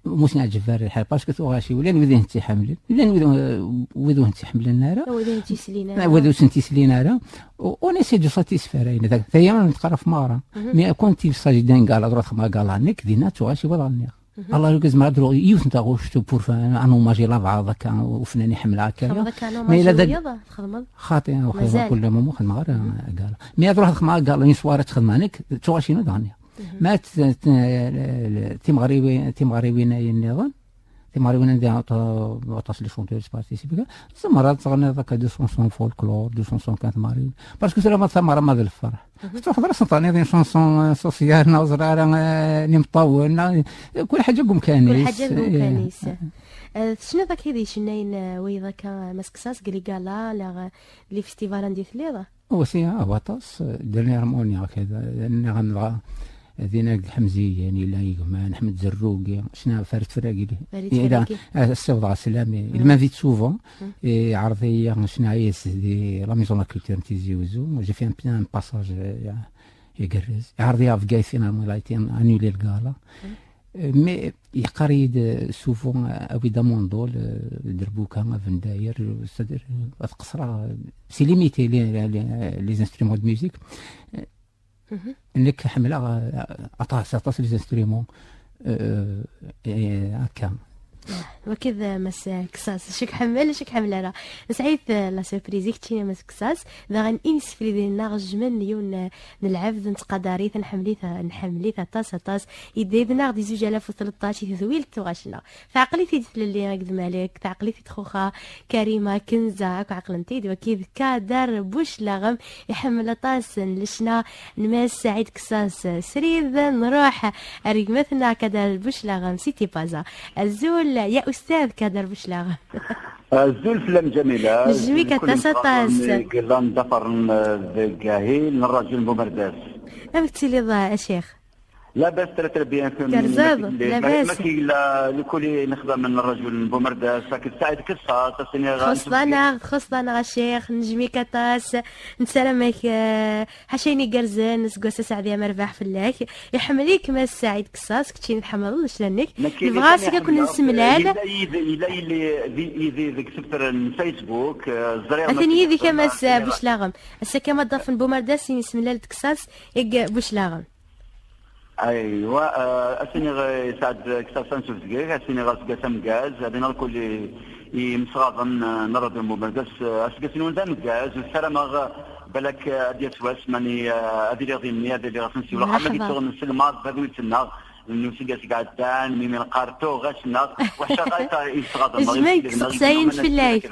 موسم عجبها الحال، parce que ثوغاشي ولان وذين تيحملن، ولان وذ-، وذوهن تيحملن نارا. وذوهن تيسلين نارا. وذو سن تيسلين نارا. و-، ونسي جو ساتيسفير، يعني، ذاك ثيام نتقرف مارا. مي كون تي ساجي دين قال، أضرات ما قال عنك، دينا ثوغاشي ولا عنيا. الله يركز ما درو، يوث نتا غوش تو بور فان، أنا ما جي لا بعض كان، وفناني حمل هكا. مي لا ذاك. خاطي، أنا وخير كل مو مخدم غير، قال. مي أضرات ما قال، نسوارة تخدم عنك، ثوغاشي نو دانيا. Ma t-, t-, timeɣriwin, timeɣriwin ay nniḍen, timeɣriwin anda aṭas, aṭas les chanteurs participent, tzemreḍ ad teɣniḍ akka des chansons folklore, des chansons kan timeɣriwin. Parce que tura ma d tameɣra ma d lferḥ. Truḥeḍ ad as-teɣniḍ une chanson, euh, sociale, neɣ ẓriɣ ara, euh, n imeṭṭawen, neɣ, kul ḥaǧa deg umkan-is. Kul ḥaǧa deg umkan-is. Eh, tecniḍ akka i d icennayen, eh, wiyeḍ akka, Mass Kessas, deg les galas, neɣ, eh, les festivals anda i telliḍ? Aussi, ah, waṭas, dernièrement, nniɣ-ak, nniɣ-am dɣa, dinna deg Ḥemziyen, yella Igman, Ḥmed Zerrugi, cna Farid Fragi. Farid Fragi. Ah, ssiwḍeɣ sslam, il m'invite souvent, et ɛerḍ-iyi, cna yes di la Maison de la Culture n Tizi Uzzu. J'ai fait un, un passage, euh, igerrez. Ɛerḍ-iyi ɣer Bgayet, finalement, il a été annulé le gala. Mais yeqqar-iyi-d souvent, euh, awi-d amundul, euh, derbuka, abendayer, c'est-à-dire, euh, ad qeṣreɣ, euh, c'est limité les, les, les instruments de musique. Euh, nekk ḥemmleɣ, euh, aṭas, aṭas les instruments, euh, et akka. Wagi d Mass Kessas, acu k-ḥemmel, acu k-ḥemmel ara. Nesɛa-t, euh, la surprise i keččini a Mass Kessas, daɣen imsefliden-nneɣ jjmen yiwen, euh, n lɛebd, nettqadar-it, nḥemmel-it, nḥemmel-it aṭas, aṭas. Yedda yid-neɣ di zuǧ alaf u tleṭṭac i tedwilt Tuɣac-nneɣ. Teɛqel-it-id tlelli akked Malek, teɛqel-it-id xuxa Karima, Kenza, akk ɛeqlent-id. Wagi d Kader Buclaɣem, iḥemmel aṭas n lecna n Mass Saɛid Kessas. Srid, nruḥ ar gma-tneɣ Kader Buclaɣem, si Tipaza. Azul, ya ustad Kader Buclaɣem. Azul fell-am, Ǧamila. Nejjem-ik aṭas, aṭas. Llan d aferren, eh, deg ahil n ṛṛaǧu n Bumerdas. Amek tettiliḍ a Ccix? Labas, très, très bien. Terẓeḍ? Labas. Maki la, lkuli nexdem n ṛṛaǧu n Bumerdas, akked Saɛid Kessas, as-iniɣ. Txuṣṣeḍ-aneɣ, txuṣṣeḍ-aneɣ a Ccix, nejjem-ik aṭas. Nessaram-ak, eh, ḥaca ayen igerrzen, aseggas aseɛdi amerbeḥ fell-ak. Iḥemmel-ik Mass Saɛid Kessas, keččini tḥemmleḍ lecna-nnek. Nebɣa seg akk nemsemlal. Yella yid-, yella yid-, yid-, yid-i deg sefter n Facebook, eh, ẓriɣ. Atan yid-k a Mass Buclaɣem. Ass-a kan ma ḍḍafen Bumerdas, yemsemlal-d Kessas deg Buclaɣem. Aywa, eh, ad s-iniɣ, eh, i Saɛd Ksasan s uzgag, ad s-iniɣ aseggas ameggaz, ad iniɣ lkul i, i yimesɣaḍen, eh, n Rradyu n Bumerdas, eh, aseggas-nwen d ameggaz, u ssarameɣ, eh, balak, eh, ad d-yas wass, mani, eh, ad iliɣ dinni, ad iliɣ ad sen-siwleɣ, am wagi tuɣ nesselmaḍ tadwilt-nneɣ n useggas iɛeddan, mi mi neqqar tuɣac-nneɣ, weḥcaɣ ay ta-, imesɣaḍen-nneɣ, jmeɣ-d imesɣaḍen-nneɣ, seqsayen fell-ak.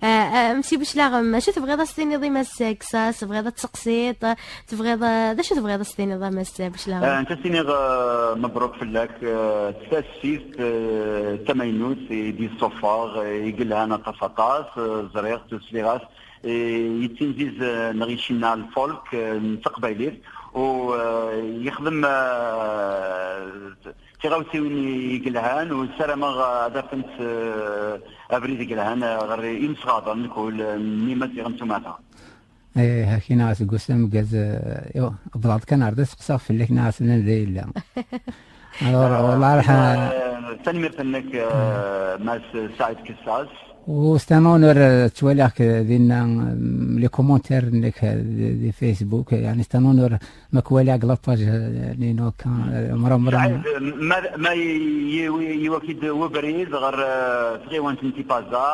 Ah, ah, Messi Buclaɣem, acu tebɣiḍ ad s-tiniḍ i Mass Kessas? Tebɣiḍ ad t-teqsiḍ? Tebɣiḍ, ah, d acu tebɣiḍ ad s-tiniḍ a Mass Buclaɣem? Ah, nekk ad s-iniɣ, ah, mebruk fell-ak, ah, s tasfift, ah, d tamaynut i d-yessufeɣ, ah, i yelhan aṭas aṭas, ah, ẓriɣ-t, sliɣ-as, ah, yettinziz, ah, neɣ icenna lfolk, ah, n teqbaylit, u, ah, yexdem, ah, tiɣawsiwin i yelhan, u ssarameɣ ad afent, eh, abrid i yelhan, eh, ɣer imesɣaḍen mkul, eh, n Imaziɣen s umata. Eh, hakina seg ussan ameggaz, eh, yo, wwḍeɣ-d kan ar da seqsaɣ fell-ak neɣ aslan da yella. Alors, ah, wallah, eh, tanemmirt-nnek, eh, Mass Saɛid Kessas. U c'est un honneur, eh, ttwaliɣ-k dinna, mm, les commentaires-nnek, eh, di, di Facebook, eh, yani c'est un honneur ma k-waliɣ deg la page, eh, ninu akka, eh, mra, mra. Saɛid, ma, ma yi-, yi-, yiwa-k-id webrid ɣer, eh, tɣiwant n Tipaza,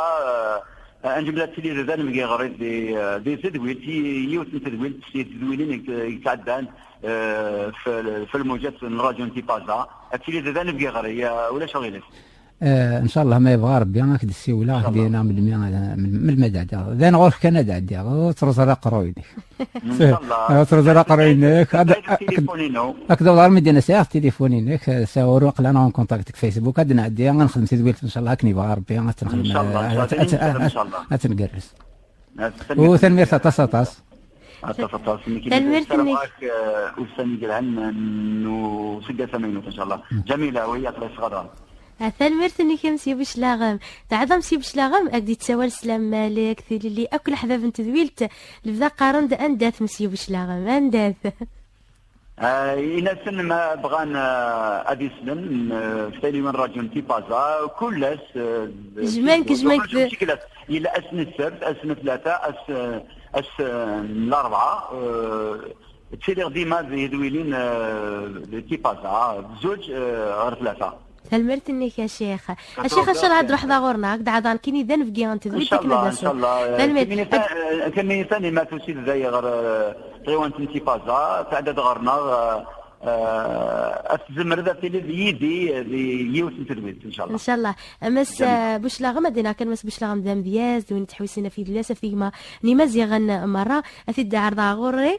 eh, anǧem la tili d anebgi ɣer di, eh, di tedwilt, yi-, yiwet n tedwilt, si tedwilin i, i yetɛeddan, eh, f, f lmujat n rradyu n Tipaza, ad tili d anebgi ɣer, eh, ulac aɣilif. Eh, ncallah ma yebɣa Rebbi ad k-d-ssiwleɣ, ad k-d-iniɣ melmi, melmi ad ɛeddiɣ. Dan ɣur-k kan ad ɛeddiɣ, ur ttruẓ ara aqerruy-inek. Ncallah. Ur ttruẓ ara aqerruy-inek. Ad, ad tilifun-inu. Ad k-d-awḍeɣ armi d-ina sɛiɣ tilifun-inek, eh, sa ur aql-aneɣ en contact deg Facebook, ad nɛeddi, ad nexdem tadwilt, ncallah, akken yebɣa Rebbi, ad tt-nexdem, ncallah, eh, ncallah, ad, ad, ad, ncallah. Ad tt-ngerrez. U tanemmirt aṭas, aṭas. Aṭas, aṭas. Nekk tanemmirt-nnek. Ssarameɣ-ak, eh, ussan yelhan n useggas amaynut, ncallah. Jamila, oui, aṭas ɣaḍa. Ah, tanemmirt-nnek a Messi Buclaɣem. Teɛḍam Messi Buclaɣem, ad k-d-yettawal Slam Malek, Tilili, akk leḥbab n tedwilt, lebda qqaren-d anda-t Messi Buclaɣem, anda-t? Ah, in-asen ma bɣan, ah, ad islen, ah, f tayliwin n rradyu n Tipaza, kul ass, ah, jman-k, jman-k. Yella ass n ssebt, ass n tlata, ass, ah, ass, ah, n larebɛa, ah, ttiliɣ dima di tedwilin, ah, di Tipaza, zuǧ, ah, ɣer tlata. Tanemmirt-nnek a Ccix. A Ccix, ncallah ad d-truḥeḍ ɣur-neɣ, ad k-d-ɛḍan kini d anebgi n tedwilt akken ad d-taseḍ. Ncallah, ncallah. Tanemmirt. Kemmini ta-, kemmini tani ma tusiḍ day ɣer, eh, tɣiwant n Tipaza, tɛeddaḍ ɣer-neɣ, eh, eh, ad tzemreḍ ad tiliḍ yid-i, eh, di yiwet n tedwilt, ncallah. Ncallah. A Mass, eh, Buclaɣem, ad d-iniɣ kan Mass Buclaɣem d amedyaz, d win yettḥewwisen ɣef yidles, ɣef gma n Yimaziɣen merra, ad t-id-ɛerḍeɣ ɣur-i.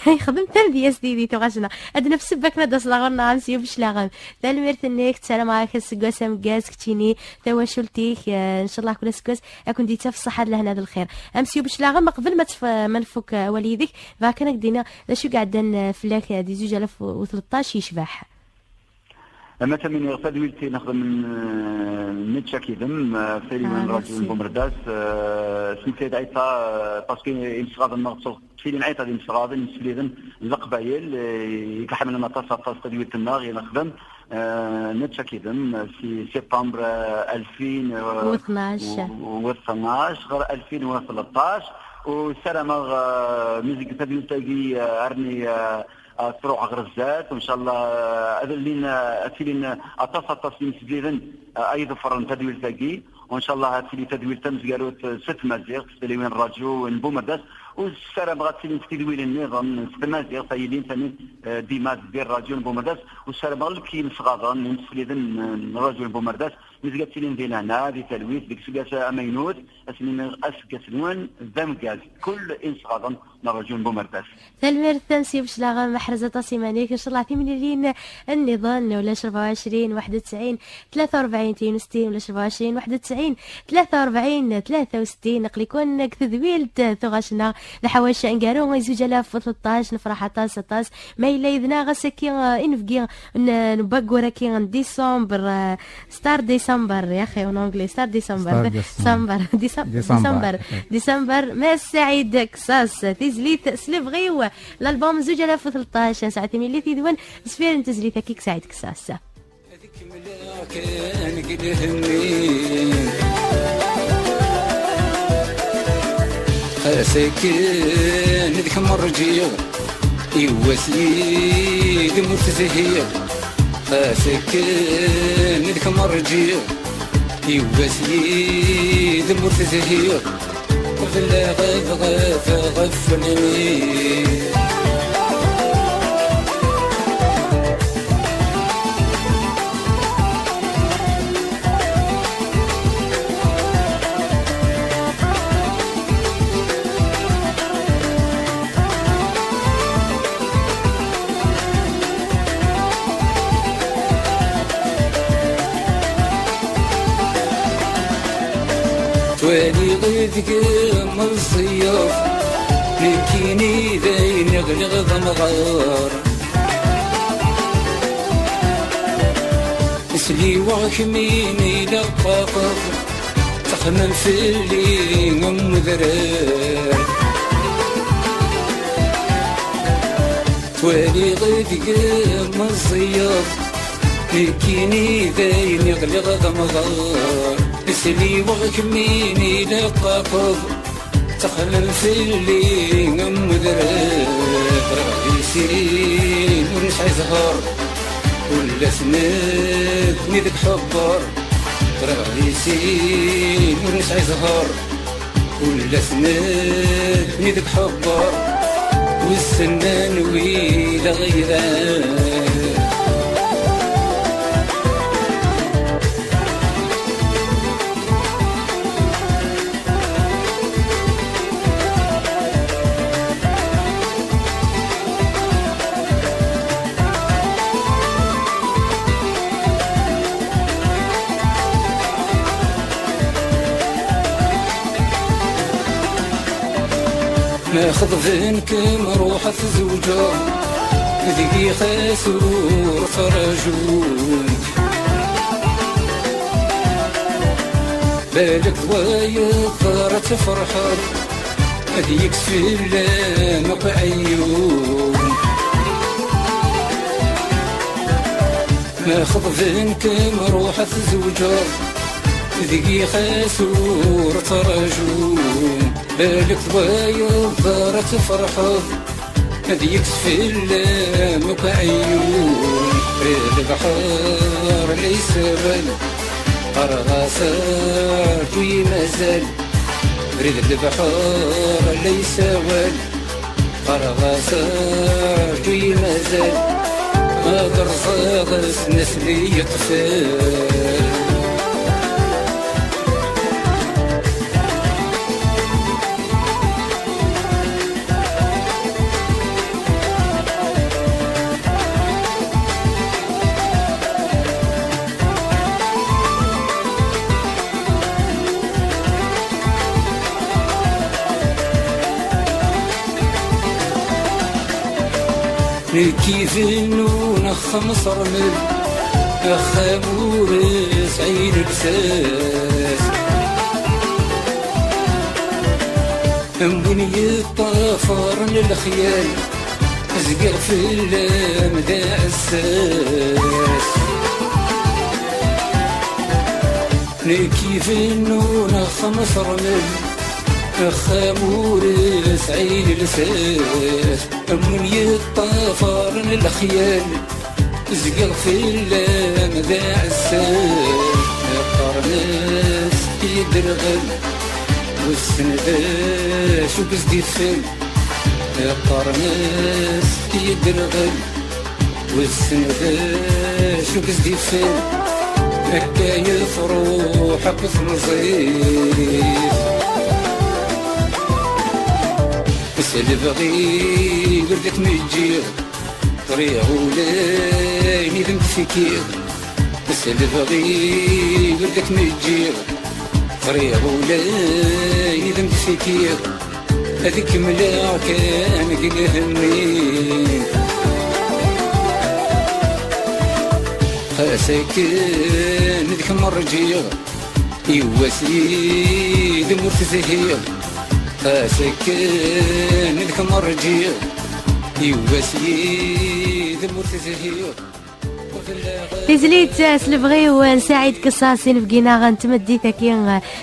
Yexdem tamedyazt yid-i tuɣac-nneɣ. Ad naf ssebba akken ad d-taseḍ ɣur-neɣ a Messi Buclaɣem. Tanemmirt-nnek, ssarameɣ-ak aseggas ameggaz keččini, tawacult-ik, eh, ncallah kul aseggas ad ken-d-yettaf ṣṣeḥḥa d lehna d lxir. A Messi Buclaɣem, qbel ma tf-, ma nfuk, eh, awal yid-k, bɣiɣ kan ad k-d-iniɣ d acu i iɛeddan, eh, fell-ak, eh, di zuǧ alaf u tleṭṭac yecbeḥ. Ama tamini ɣef tadwilt i nexdem, eh, nečča kidem, eh, f tayliwin n rradyu n Bumerdas, eh, s netta d Ɛisa, eh, parce que imesɣaden-nneɣ ttilin Ɛisa d imesɣaden, imsefliden n Leqbayel, eh, i iḥemmlen aṭas, aṭas tadwilt-nneɣ i nexdem, eh, nečča kidem, eh, si septembre, eh, alfin, eh, u tnac. U, u tnac, ɣer alfin u tleṭṭac, u ssarameɣ, eh, mi zeg tadwilt-agi, eh, arni, eh, ad truḥ ɣer zdat, u ncallah, eh, ad llin, eh, ad tilin, eh, aṭas, aṭas n yimsefliden, eh, ay iḍefren tadwilt-agi, u ncallah ad tili tadwilt tamezgarut, eh, s tmaziɣt, s tiliwin n rradyu n Bumerdas, u ssarameɣ ad tilin s tidwilin nniḍen s tmaziɣt, ay ilin tani, eh, dima di rradyu n Bumerdas, u ssarameɣ lek imesɣaden, imsefliden, eh, n rradyu n Bumerdas, mi zga ttilin di lehna, di talwit, deg useggas amaynut, ad sen-iniɣ aseggas-nwen d ameggaz. Kul imesɣaden n rradyu n Bumerdas. Tanemmirt a Messi Buclaɣem, aḥrez aṭas iman-ik, ncallah timlilin nniḍen, ulac rebɛa u ɛecrin, waḥed u tesɛin, tlata u rebɛin, tiyunest-in, ulac rebɛa u ɛecrin, waḥed u tesɛin, tlata u rebɛin, tlata u settin, aql-iken deg tedwilt tuɣac-nneɣ, leḥwac aneggaru, zuǧ alaf u tleṭṭac, nefreḥ aṭas, aṭas, ma yella yid-neɣ ass-agi, eh, inebgi n, n waggur-agi n décembre, eh, Star December, yaxi, en anglais, Star December. Star December. December. December. December. December. Mass Saɛid Ksas, tizlit s lebɣi-w, l'album zuǧ alaf u tleṭṭac, saɛa timlilit yid-wen, zfir n tezlit-agi Saɛid Ksas. Ad kemmleɣ kan deg lehmi. Asakken d kemm rǧiɣ. Iwwas yid-m ur tezhiḍ, xas akken d kemm rǧiɣ. Iwwas yid-m ur tezhiḍ, qebleɣ ɣef ɣef ɣef wallen-ik. Ttwaliɣ deg-m meẓẓiyeḍ, nekkini d ayen ɣliɣ d amɣar. Sliweɣ kemmini la qqaqeɣ, ttxemmim fell-i am udrar. Ttwaliɣ deg-m meẓẓiyeḍ, nekkini d ayen ɣliɣ d amɣar. Sliweɣ kemmini la qqaqeɣ, ttxemmim fell-i am udrar. Ɣriɣ di sin ur nesɛi zzher, ulac nekkni deg ḥebber. Ɣriɣ di sin ur nesɛi zzher, ulac nekkni deg ḥebber. Wissen anwi d aɣidan. Ma xeḍben-kem ruḥ ad tzewǧeḍ, deg-i xas ur ttraǧun. Balak d wayeḍ ara tferḥeḍ, ad yekkes fell-am akk aɛeyyun. Ma xeḍben-kem ruḥ ad tzewǧeḍ, deg-i xas ur ttraǧun. Balak d wayeḍ ara tferḥeḍ, ad yekkes fell-am akk aɛeyyun. Lebḥer la yessawal, qqareɣ-as arǧu-yi mazal. Abrid n lebḥer la yessawal, qqareɣ-as arǧu-yi mazal. Ad rẓeɣ s nasli yeṭṭfen. Nekk ibennun axxam s rrmel, axxam ur isɛi lsas. Am win yeṭṭafren lexyal, zgiɣ fell-am d aɛessas. Nekk ibennun axxam s rrmel, axxam ur isɛi lsas. Am win yeṭṭafren lexyal, zgiɣ fell-am d aɛessas. Qqaren-as yedderɣel, wissen d acu i s-d-iffel. Qqaren-as yedderɣel, wissen d acu i s-d-iffel. Akka i truḥ akk temẓi-s. S lebɣi ur d-tmeǧǧiɣ, ɣriɣ ulayen i d-m-d-fkiɣ. S lebɣi ur d-k-meǧǧiɣ, ɣriɣ ulayen i d-m-d-fkiɣ. Ad kemmleɣ kan deg lehni. Xas akken d kemm rǧiɣ, yiwwas yid-m ur tezhiɣ. Xas akken d kemm rǧiɣ, yiwwas yid-m ur tezhiɣ. Tizlit s lebɣi-w n Saɛid Kessas, inebgi-nneɣ n tmeddit-agi,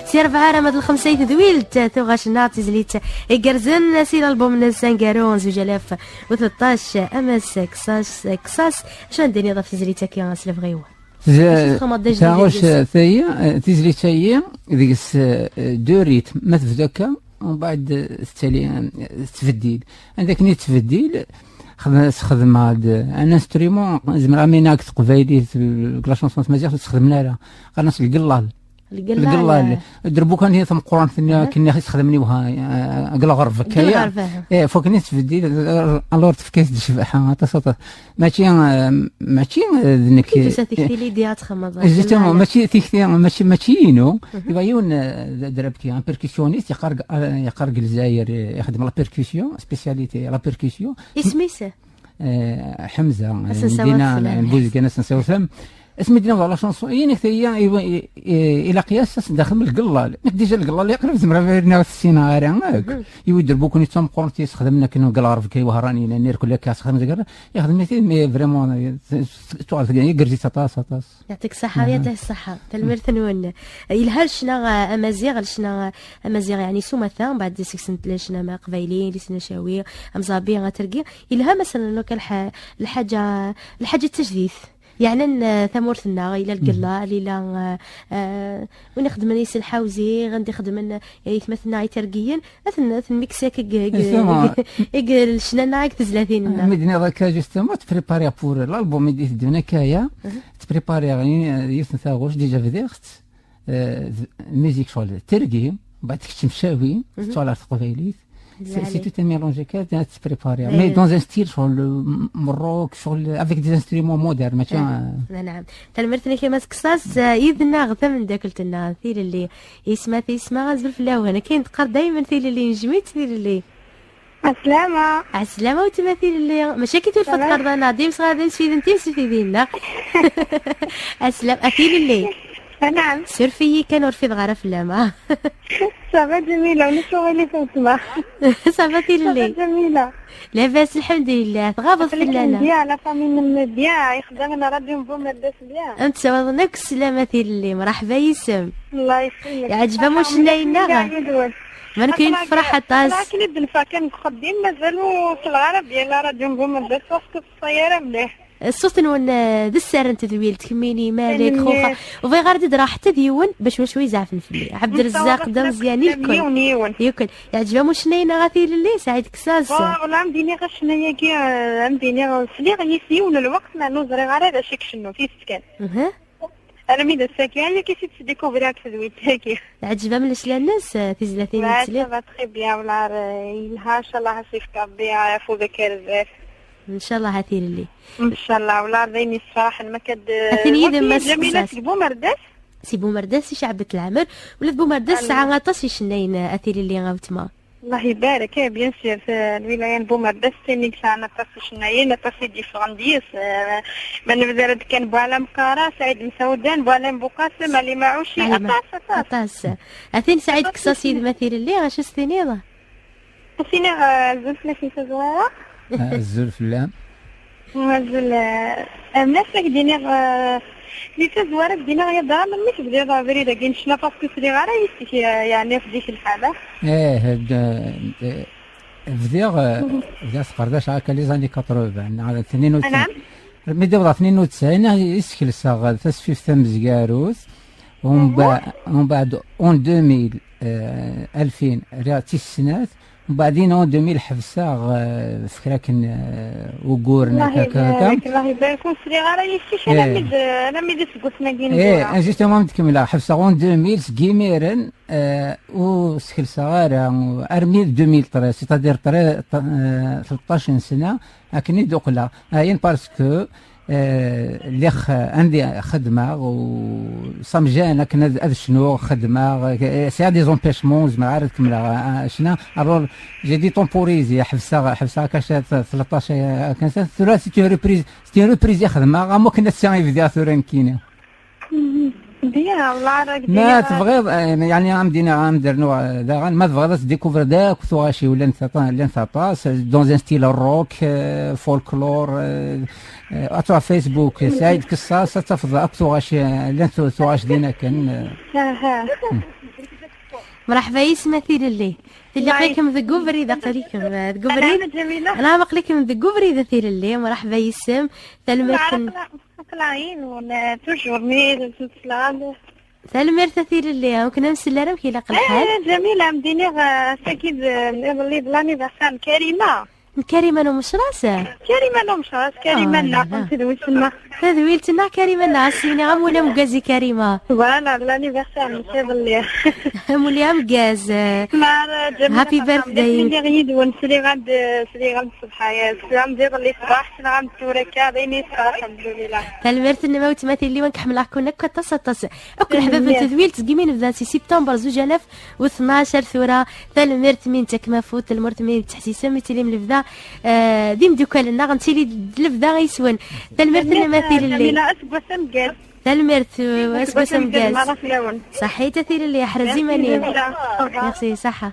si rebɛa alamma d lxemsa i tedwilt, tuɣac-nneɣ d tizlit igerrzen si lalbum-nnes aneggaru n zuǧ alaf u tleṭṭac, Amas Kessas, Kessas, acu ara d-tiniḍ ɣef tizlit-agi s lebɣi-w? Acu txedmeḍ d ajdid taɣuc, deg-s? Tayi, eh, tizlit-ayi, deg-s, eh, deux rythmes, ma tebda akka, umbeɛd, eh, tettali, eh, tettbeddil. Anda akken i tettbeddil, xedm-, sxedmeɣ-d un instrument, zemreɣ mi nag teqbaylit, deg la chanson tmaziɣt ur tt-xedmen ara. Qqaren-as lgellal. Lgellal. Lgellal. Drbukan hi tameqqrant-nni akken i xedmen i wha, eh, deg lɣerb, akka, ya. Lɣerb, aha. Eh, fukken i tettbeddil, alors tefka-as-d ccbaḥa, aṭas, aṭas. Mačči, eh, mačči, eh, d nekk. Kif tusa tikti l'idée ad txedmeḍ? Exactement, lgellal. Mačči tikti, mačči, mačči inu. Mhm. Iba yiwen, eh, d, d rebki, un percussionniste, yeqqar, eh, yeqqar deg Lezzayer, eh, ixeddem la percussion, spécialité, la percussion. Isem-is? Eh, Ḥemza, eh, Asen Sawat Mdina, Flan. Buzgan, Asen Sawat Flan. Asmi d-nniɣ la chanson, yinek tayya, i, i, i, ilaq-yas as daxel n lgellal. Nekk déjà lgellal yeqrib zemreɣ ad rniɣ ur t-ssineɣ ara akk. Mhm. Yiwi drbukan i d tameqqrant i yesxedmen akken deg lɣerb kay wehran, yina nir kulli akka sxedmen deg ara, yexdem-it, mais vraiment, eh, t-, t-, tuɣal tga-, igerrez-itt aṭas, aṭas. Yeɛṭik ṣṣeḥḥa, yeɛṭik ṣṣeḥḥa. Tanemmirt-nwen. Yelha ccna, eh, amaziɣ, ccna, eh, amaziɣ, yeɛni s umata, mbeɛd seg-sent ccna aqbayli, lisnacawi, amẓabi, atergi. Yelha, masalan, akka lḥa-, lḥaǧa, lḥaǧa d tajdit. Yeɛnan, eh, tamurt-nneɣ, ila lgellal, ila, eh, eh, win ixedmen iselḥawzi, anda ixedmen, eh, aytmaten-nneɣ itergiyen, ad ten-, ad ten-miksa akka deg, deg, Justement. Deg, deg lecna-nneɣ, deg tezlatin-nneɣ. Mi d-nniḍ akka, justement, tprépariɣ pour l'album i d-iteddun akka, ya. Mhm. Tprépariɣ, eh, yiwet n taɣuct, déjà bdiɣ-tt, eh, d-, musique شغل tergi, بعد تكتشم شاوي، Mhm. تطلع في قبيليت. C'est, c'est tout un mélange كامل تبريباري. Mais dans un style شغل م-، مروك، شغل avec des instruments modernes، ماشي. آه. نعم. Tanemmirt-nnek a Mass Kessas, eh, yid-neɣ tamendakelt-nneɣ, Tilelli. Isma, isma, azul fell-awen. Akken teqqar daymen Tilelli, nejjem-itt Tilelli. Ɛeslama. Ɛeslama weltma Tilelli. Mačči akka tufa teqqar-aneɣ-d imesɣaden s yid-nneɣ. Ɛeslama, a Tilelli. Anɛam. Suref-iyi kan ur fideɣ ara fell-am, ah. Ça va Ǧamila, ulac uɣilif a weltma. Ça va Tilelli. Ça va Ǧamila. Labas, lḥemdulillah, tɣabeḍ fell-aneɣ. Bien, la famille-nnem bien, ixeddmen Radio n Bumerdas bien. Am tsawaḍen akk sslama Tilelli, mraḥba yis-m. Allah yesselmek. Yeɛǧeb-am ucennay-nneɣ? Mraḥba yid-wen. Mani kuyen tefraḥ aṭas. Akken i d-neffeɣ kan deg uxeddim, mazal ur sleɣ ara bien la Radio n Bumerdas, parce que ur teṣṣay ara mliḥ. Ṣṣut-nwen, eh, d sser n tedwilt, kemmini, Malik, Xuxa. Ur bɣiɣ ara d-ddreɣ ḥetta d yiwen, bac wacu izeɛfen fell-i. Ɛebderrezzaq, d ameẓyan, yiwen, yiwen. Yiwen. Yeɛǧeb-am ucennay-nneɣ a Tilelli, Saɛid Kessas? Bon, wala, am d-iniɣ acennay-agi, eh, am d-iniɣ, sliɣ yis yiwen n lweqt, meɛna ur ẓriɣ ara d acu i icennu, tidet kan. Mhm. Armi d ass-agi, aya i t-id-sdikuvriɣ deg tedwilt-agi. Ɛǧeb-am lecla-nnes, eh, tizlatin i yettli? Ça va très bien, wala, eh, yelha, ncallah, ad s-yefk Rebbi afud akka ar zdat. Ncallah a Tilelli. Ncallah, wala, d ayen yessefraḥen, ma kad, Aten yid-m, Mass Ǧamila Kessas. Seg Bumerdas? Si Bumerdas, si Caɛbet Lɛmer, ula d Bumerdas tesɛa aṭas icennayen, a Tilelli, a weltma. Allah ibarek, eh, bien sûr, eh, lwilaya n Bumerdas d tin i yesɛan aṭas icennayen, aṭas i d-yeffɣen deg-s, eh, ma nebda rad kan Buɛlam Qara, Saɛid Msawdan, Buɛlam Buqasem, Ali Maɛuci, aṭas, aṭas. Aṭas. Aten Saɛid Kessas yid-m a Tilelli, acu s-tiniḍ? Ad s-iniɣ, eh, azul fell-ak di tazwara. Ah, azul fell-am. Azul, eh, am nas ad k-d-iniɣ, eh, di tazwara ad k-d-iniɣ ya dara, melmi tebdiḍ abrid-agi n ccna, parce que sliɣ ara yis-k, eh, yeɛni ɣef zik lḥala. Eh, d-, d-, bdiɣ, eh, bdiɣ sqerdaceɣ akka les années quatre-vingts, neɣ tnin u tesɛin. Anɛam? Mi d-iwḍa tnin u tesɛin, i skelseɣ tasfift tamezgarut, umba-, umbeɛd, en deux mille, eh, alfin, rriɣ tis snat, umbeɛdin en deux mille ḥebseɣ, eh, f kra akken, eh, uguren. Allah akka, akka, akka. Ibarek, Allah ibarek, ur sliɣ ara yis-k alammi d, alammi d iseggasen-agi n Eh, tura. Justement, mi d-kemmleɣ, ḥebseɣ en deux mille, seg imiren, eh, ur skelseɣ ara, armi d deux mille treize, c'est-à-dire tre-, t-, eh, tleṭṭac n sna, akken i d-uqleɣ. Ayen parce que, eh, lliɣ, eh, andi xeddmeɣ, u ça me gêne akken ad, ad cnuɣ, xeddmeɣ, eh, sɛiɣ des empêchements, ur zmireɣ ara ad kemmleɣ, eh, ccna. Alors, j'ai dû temporiser, ḥebseɣ, ḥebseɣ akka ca-, tleṭṭac, eh, akken sa-, tura c'est une reprise, c'est une reprise i xedmeɣ, am wakken ass-a i bdiɣ tura nekkini. Mhm. Bien, Allah, راك ما دير. تبغيض، آه، يعني، عم دينا، عم درنو، آه، داغن، ما تبغيض تديكوفر داك وثوغاشي ولا نثطا-، ولا نثطاس، dans un style rock, آه، folklore, آه، آه، أتوا فيسبوك، سعيد كصاص، تفضل، أكو ثوغاشي، آه، لن ثو-، ثوغاش دينا كان، آه. ها، ها. مرحبا يسمى ثير اللي. ثير الله قليكم ذا قوفري، ذا قليكم، آه، ذا قوفري. سلام جميلة. أنا ما قليكم ذا قوفري، ذا ثير اللي. مرحبا يسم. ثلمت. طلعين ون-، toujours ميل، سلسلة. Tanemmirt a Tilelli, ur k-nemsel ara, amek ilaq lḥal? Eh, Ǧamila, am d-iniɣ, eh, ass-agi d, eh, iḍelli d l'anniversaire n Karima. N Karima n Umecras? Karima n Umecras, Karima-nneɣ, ah, tadwilt-nneɣ. Tadwilt-nneɣ, Karima-nneɣ, a s-iniɣ amulli ameggaz i Karima. Voilà, d l'anniversaire-nnes iḍelli. Amulli ameggaz, eh, Mar, eh, Ǧamila, happy birthday. Iniɣ yid-wen, sliɣ-am-d, sliɣ-am-d ṣṣbeḥ-a, sliɣ-am-d iḍelli ṣṣbeḥ, sliɣ-am-d tura akka, d ayen yesɛa, alḥemdulillah. Tanemmirt-nnem a weltma Tilelli, wen k-ḥemmleɣ-ken akk aṭas, aṭas. Akk leḥbab n tedwilt, seg imi nebda si siptember zuǧ alaf u tnac ar tura. Tanemmirt mi nettak mafut, tanemmirt mi tettḥessisem, mi tilim lebda, eh, d imeddukal-nneɣ, nettili d lebda yis-wen. Tanemmirt-nnem a Tilelli. Ǧamila, aseggas ameggaz. Tanemmirt, eh, aseggas ameggaz. Merra fell-awen. Ṣaḥit a Tilelli, aḥraz iman-im. Merci, ṣaḥa.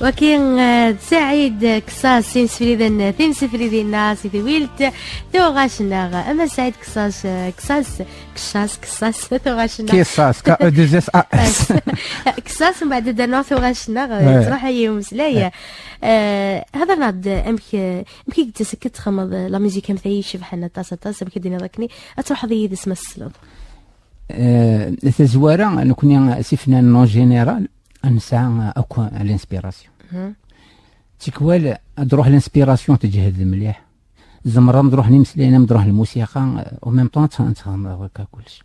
Waki, eh, d Saɛid Kessas, imsefriden, timsefridin-a, si twilt, tuɣac-nneɣ. Ama Saɛid Kessas, eh, Kessas, Kessas, Kessas, tuɣac-nneɣ. Kessas, K E deux S A S. Kessas, mbeɛd ad d-rnuɣ tuɣac-nneɣ, eh, ouais, truḥ-iyi umeslay. Ouais. Eh, hḍer-nneɣ-d amek, eh, amek i d-tettaseḍ ad txedmeḍ, eh, la musique am tayi icebḥen aṭas, aṭas, amek i d-tiniḍ akken ad truḥeḍ yid-s ma tesleḍ? Eh, tazwara, nekni s ifnanen en général, nesɛa akk l'inspiration. Mhm. Tikwal, ad d-truḥ l'inspiration teǧhed mliḥ. Tzemreḍ ad d-ruḥen imeslayen, ad d-ruḥ lmusiqa, en même temps, ad txedmeḍ akka kullec.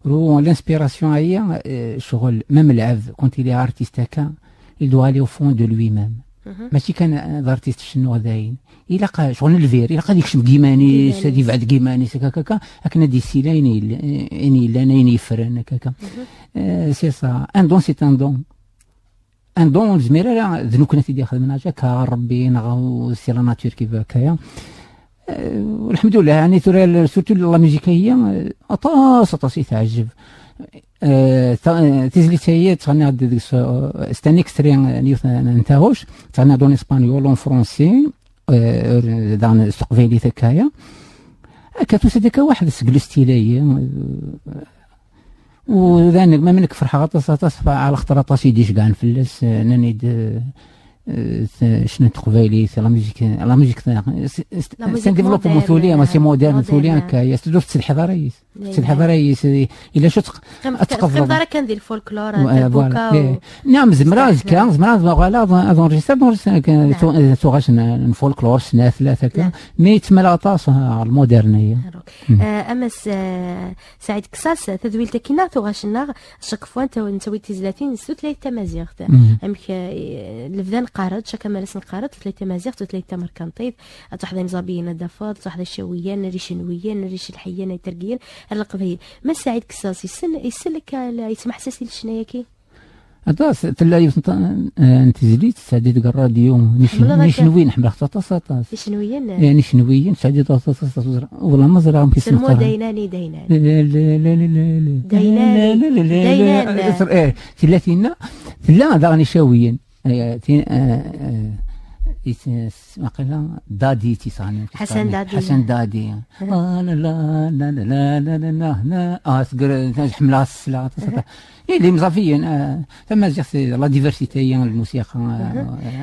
Ru l'inspiration-ayi, eh, ccɣel, même lɛebd, quand il est artiste akka, il doit aller au fond de lui-même. Mhm. Mačči kan, eh, d artiste cennuɣ dayen. Ilaq, eh, ccɣel n lbir, ilaq ad yekcem deg yiman-is, ad yebɛed deg yiman-is, akka, akka, akken ad yessila ayen yella, ayen yellan, ayen yeffren, akka, akka. Mhm. Eh, c'est ça. Un don, c'est un don. Un don, ur nezmir ara, d nekkni i t-id-ixedmen, aca, akka Rebbi, neɣ c'est la nature qui veut akka. Eh, lḥemdullah, yani, tura, surtout la musique-ayi, eh, aṭas, aṭas i teɛjeb. Eh, ta-, eh, tizlit-ayi, ttɣenniɣ-d deg s-, eh, c'est un extrait, eh, n yiwet n, n taɣuct, ttɣenniɣ-d en espagnol, en français, eh, daɣen s teqbaylit akka-ya. Akka tusa-d akka waḥed seg le style-ayi, eh, U d anegmam nekk ferḥeɣ aṭas, aṭas, ɛla xaṭer aṭas i d-icegɛen fell-as, eh, nnan-id, eh, eh, t-, cna n teqbaylit, la musique, la musique, c'est, c'est, la musique c'est un développement moderne, tuli, c'est moderne, moderne, tuli akka, yes, ur tettsetḥiḍ ara yis. Ur tettsetḥiḍ ara yis, eh, ila acu teq-, ad tqebleḍ. Teqqimeḍ ara kan di lfolklor, eh, voilà. Nniɣ-am zemreɣ azekka, zemreɣ ad uɣaleɣ ad, ad enregistreɣ, ad enregistreɣ, eh, tu-, eh, tuɣac n, n folklor, snat, tlata, akka. Mi yettmal aṭas, eh, ɣer lmoderne-ayi. Ah, ama s-, eh, Saɛid Kessas, tadwilt-agi-nneɣ tuɣac-nneɣ, chaque fois ntaw-, nettawi-d tizlatin s tutlayt tamaziɣt. Mhm. Amek, eh, lebda neqqar-d, chaque amaras neqqar-d tutlayt tamaziɣt, tutlayt tamerkantit, ad truḥeḍ a Imẓabiyen ad d-tafeḍ, ad truḥeḍ a Icawiyen, ar Icenwiyen, ar Icelḥiyen, a Itergiyen, ar Leqbayel. Ma Saɛid Kessas, yessen, yessen akka, la, yettmeḥsas i lecna-agi? Aṭas, tella yiwet n ta-, eh, n tezlit, tesɛeddi deg rradyu, n ic-, n icenwiyen, ḥemmleɣ-tt aṭas, aṭas. Icenwiyen? Eh, n icenwiyen, tesɛeddi aṭas, aṭas, aṭas, ur ẓriɣ, wala ma ẓriɣ amek i sen-qqaren. Daynani, Daynani. La, la, la, la, la, la. Daynani, Daynani. Eh, tella tinna, tella daɣen icawiyen. Eh, tin-, eh, eh, is-, waqila Dadi, tisɣanin. Ḥasan Dadi. Ḥasan Dadi. Ah, la, la, la. Ah, tger-, ḥemmleɣ ass-a. Eh, d imẓabiyen, ah, tamaziɣt, la diversité, ah, lmusiqa, ah,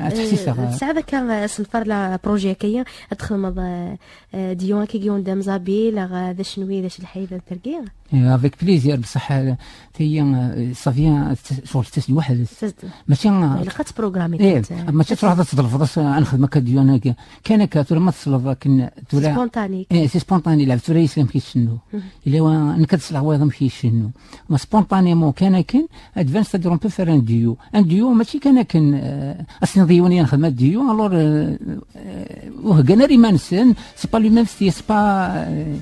ah, ttḥessiseɣ, ah. Tesɛiḍ akka, ah, asenfar la projet akka, ad txedmeḍ, ah, ah, dyu akka, yiwen d amẓabil, neɣ, ah, d acenwi, d acelḥay, d tergi? Eh, avec plaisir, bṣaḥ, eh, tayya, eh, ṣafi, eh, t-, ccɣel tettas-d weḥd-s. Tettas-d. Mačči, eh, ilaq ad tprogramiḍ, eh, mačči ad truḥeḍ ad tḍelbeḍ as-, ad nexdem akka dyu-agi. Kan akka, tura ma tesleḍ akken, tura, spontané. Eh, c'est spontané, lɛebd tura yessen amek icennu. Mhm. Illa wa, nekk ad sleɣ wayeḍ amek icennu. Ma spontanément kan akken, ad tban, c'est-à-dire on peut faire un duo. Un duo, mačči kan akken, eh, ad s-tiniḍ i yiwen ad nexdem un duo, alors, eh, eh, ur heggan ara iman-nsen, c'est pas lui-même, c'est pas, eh,